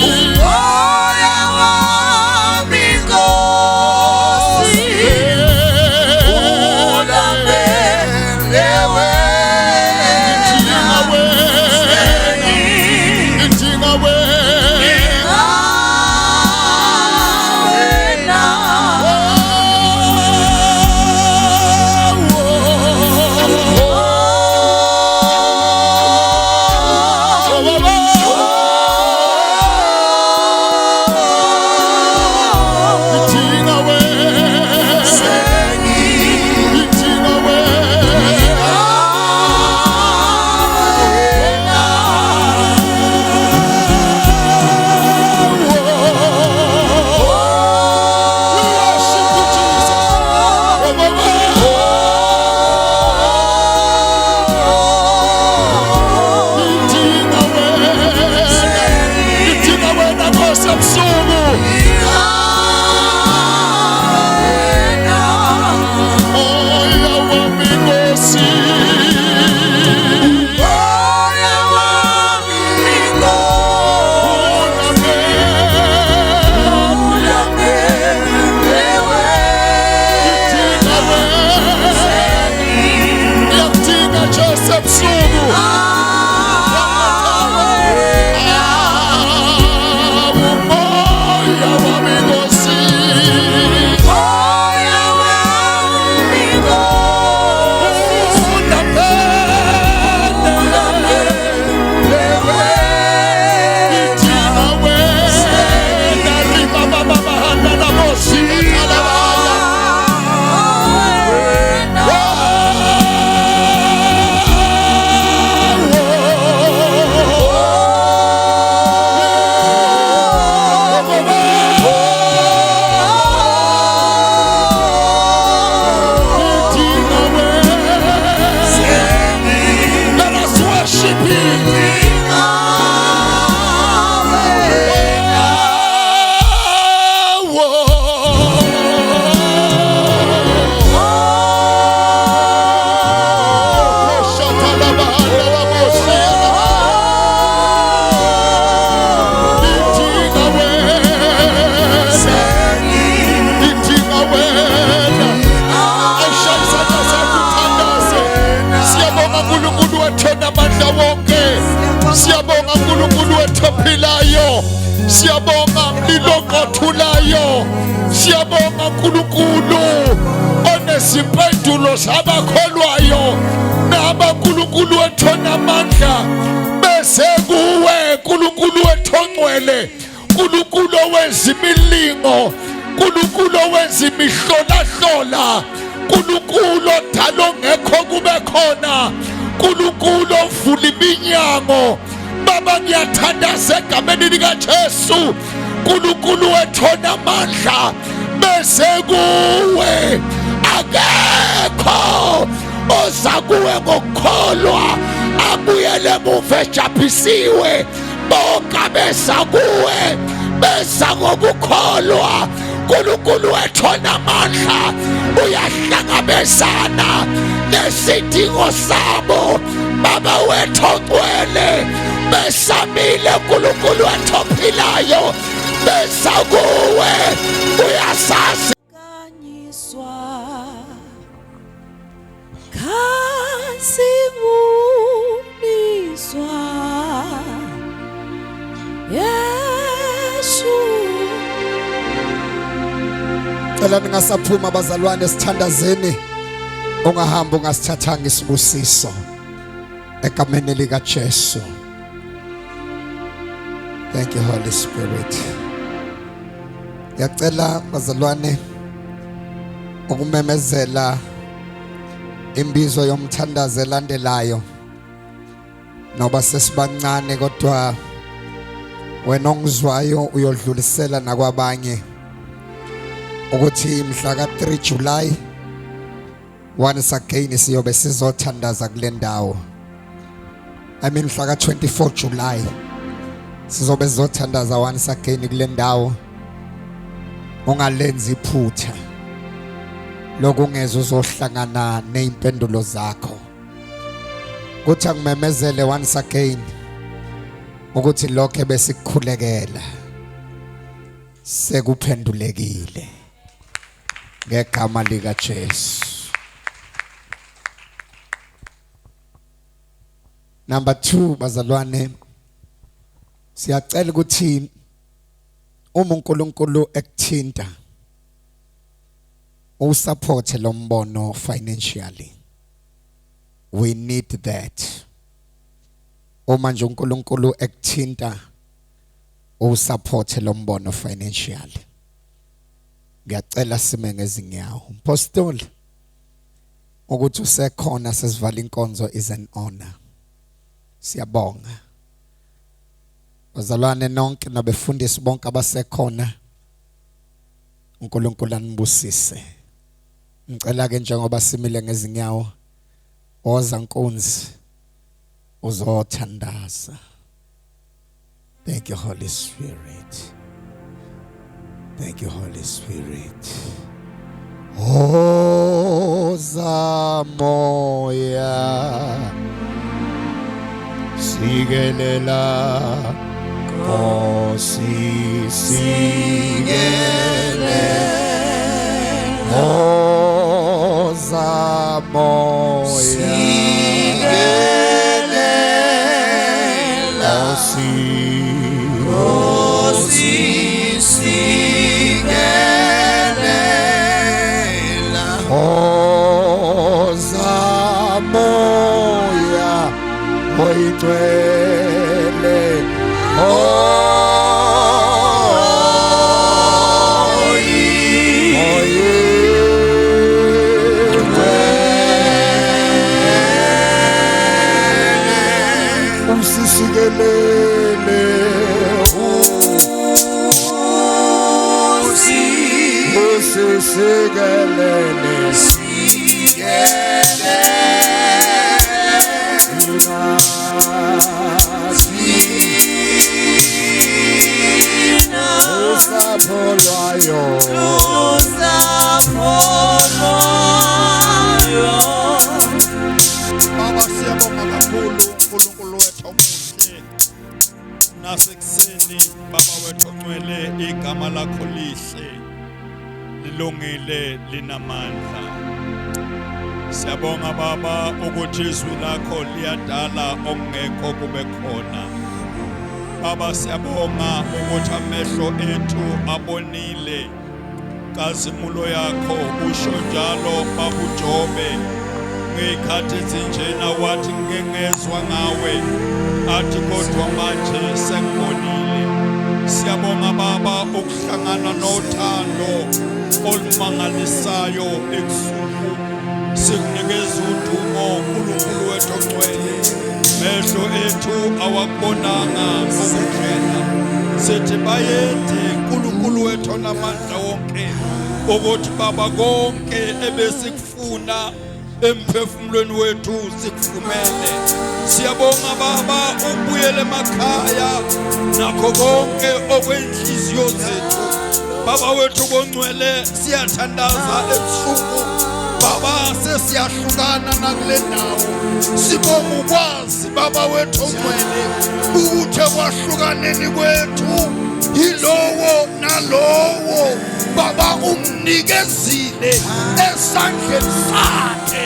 Umoya wami Nkosi, ulambele wena.
Idinga wena, idinga wena.
Wena.
Idinga wena, idinga wena. We worship you, Jesus. Idinga wena, idinga wena Nkosi ebusuku. Moya wami Nkosi,
Umoya wami Nkosi, ulambele wena.
Idinga wena, ngiyakudinga Jesu ebusuku. Umoya wami Nkosi,
Umoya wami Nkosi, ulambele wena.
Idinga wena, riba baba bahanda na bosi katalabaya. oqothulayo. Siyabonga mlilo oqothulayo. Siyabonga uNkulunkulu onezimpendulo zabakholwayo nabaNkulunkulu wethu onamandla bese kuwe uNkulunkulu wethu ongcwele, uNkulunkulu owenza imilingo, uNkulunkulu owenza imihlolahlola, uNkulunkulu odala ongekho kube khona, uNkulunkulu ovula iminyango. Baba, ngiyathandaza egameni likaJesu, uNkulunkulu wethu onamandla, bese kuwe akekho oza kuwe ngokukholwa abuyele emuva ejabhisiwe. Bonke abeza kuwe beza ngokukholwa. uNkulunkulu wethu onamandla uyahlangabezana nesidingo sabo. Baba wethu ongcwele, besamile uNkulunkulu wethu ophilayo, beza kuwe uyasazi.
Kanyiswa khasimuliswa Yesu.
Cela ningasaphuma abazalwane, sithandazeni. Ungahamba ungasithathanga isibusiso egameni lika Jesu. Thank you, Holy Spirit. Ngiyacela bazalwane ukumemezela imbizo yomthandazo elandelayo. Noba sesibancane kodwa wena ongizwayo uyodlulisela nakwabanye ukuthi mhla ka-3 July once again siyobe sizothandaza kule ndawo. I mean mhla ka-24 July sizobe sizothandaza once again kule ndawo. Ungalenzi iphutha lokungeza uzohlangana nezimpendulo zakho. Kuthi angimemezele once again ukuthi lokho ebesikukhulekela sekuphendulekile ngegama lika Jesu. Number 2, bazalwane, siyacela ukuthi uma uNkulunkulu ekuthinta usupport lo mbono financially. We need that. Uma nje uNkulunkulu ekuthinta usupport lo mbono financially. Ngiyacela sime ngezinyawo. Mpostoli, ukuthi usekhona sesivala inkonzo is an honor. Siyabonga bazalwane nonke nabefundisi bonke abasekhona. uNkulunkulu anibusise. Ngicela ke njengoba simile ngezinyawo, woza nkunzi uzothandaza. Thank you, Holy Spirit. Thank you, Holy Spirit. Oza moya sikelela Nkosi sikelela. Oza moya sikelela Nkosi sikelela. Oza moya oyingcwele. Usisikelele, usisikelele, usapho lwayo.
Baba, siyabonga kakhulu uNkulunkulu wethu omuhle. Nasekuseni Baba wethu ongcwele, igama lakho lihle, lilungile, linamandla. Siyabonga Baba ukuthi izwi lakho liyadala okungekho kube khona. Baba siyabonga ukuthi amehlo ethu abonile kazimulo yakho usho njalo babuJobe ngey'khathi ezinjena wathi ngike ngezwa ngawe athi kodwa manje sengibonile. Siyabonga baba ukuhlangana nothando olumangalisayo ebusuku. Sikunikeza udumo uNkulunkulu wethu ongcwele. Mehlo ethu awakubonanga ngokungena. Sithi bayede uNkulunkulu wethu onamandla wonke ukuthi baba konke ebesikufuna emphefumulweni wethu sikufumene. Siyabonga baba ukubuyela emakhaya nakho konke okwenhliziyo zethu. Baba wethu bongcwele siyathandaza ebusuku baba sesiyahlukana nakule ndawo sibonga ukwazi baba wethu ongcwele ukuthi ekwahlukaneni kwethu yilowo nalowo baba umnikezile esandleni sakhe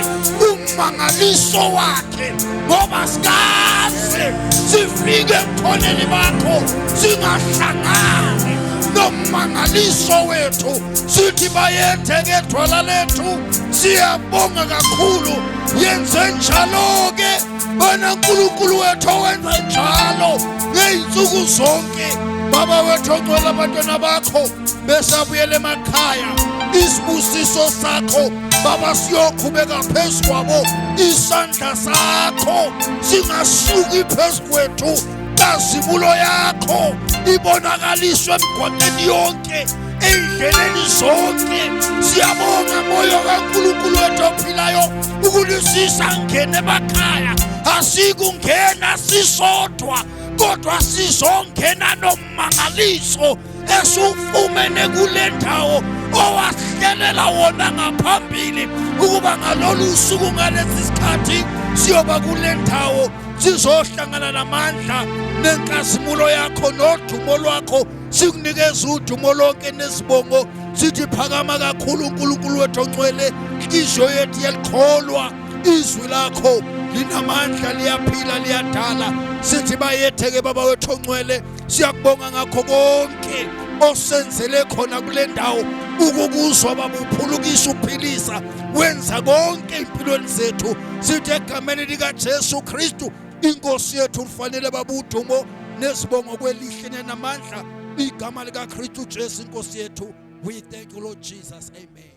ummangaliso wakhe ngoba sikaze sifike ebukhoneni bakho singahlangani nommangaliso wethu sithi bayethe ngethwala lethu siyabonga kakhulu yenze njalo-ke wena nkulunkulu wethu owenza njalo ngey'nsuku zonke baba wethu ongcwele abantwana bakho besabuyela emakhaya isibusiso sakho baba siyoqhubeka phezu kwabo isandla sakho singasuki phezu kwethu nkazimulo yakho ibonakaliswe emgwaqeni yonke ey'ndleleni zonke siyabonga moya kankulunkulu wethu ophilayo ukulisisa ngene emakhaya asikungena sisodwa kodwa sizongena nommangaliso esiwufumene kule ndawo owahlelela wona ngaphambili ukuba ngalolu suku ngalesi sikhathi siyoba kule ndawo sizohlangana namandla nenkazimulo yakho nodumo lwakho sikunikeza udumo lonke nezibongo sithi phakama kakhulu uNkulunkulu wethu ongcwele inhliziyo yethu yalikholwa izwi lakho linamandla liyaphila liyadala sithi bayetheke baba wethu ongcwele siyakubonga ngakho konke osenzele khona kule ndawo ukukuzwa baba uphulukisa uphilisa wenza konke empilweni zethu sithi egameni likaJesu Kristu inkosi yethu ufanele baba udumo nezibongo kwelihle nenamandla igama likaKristu Jesu inkosi yethu we thank you Lord Jesus amen.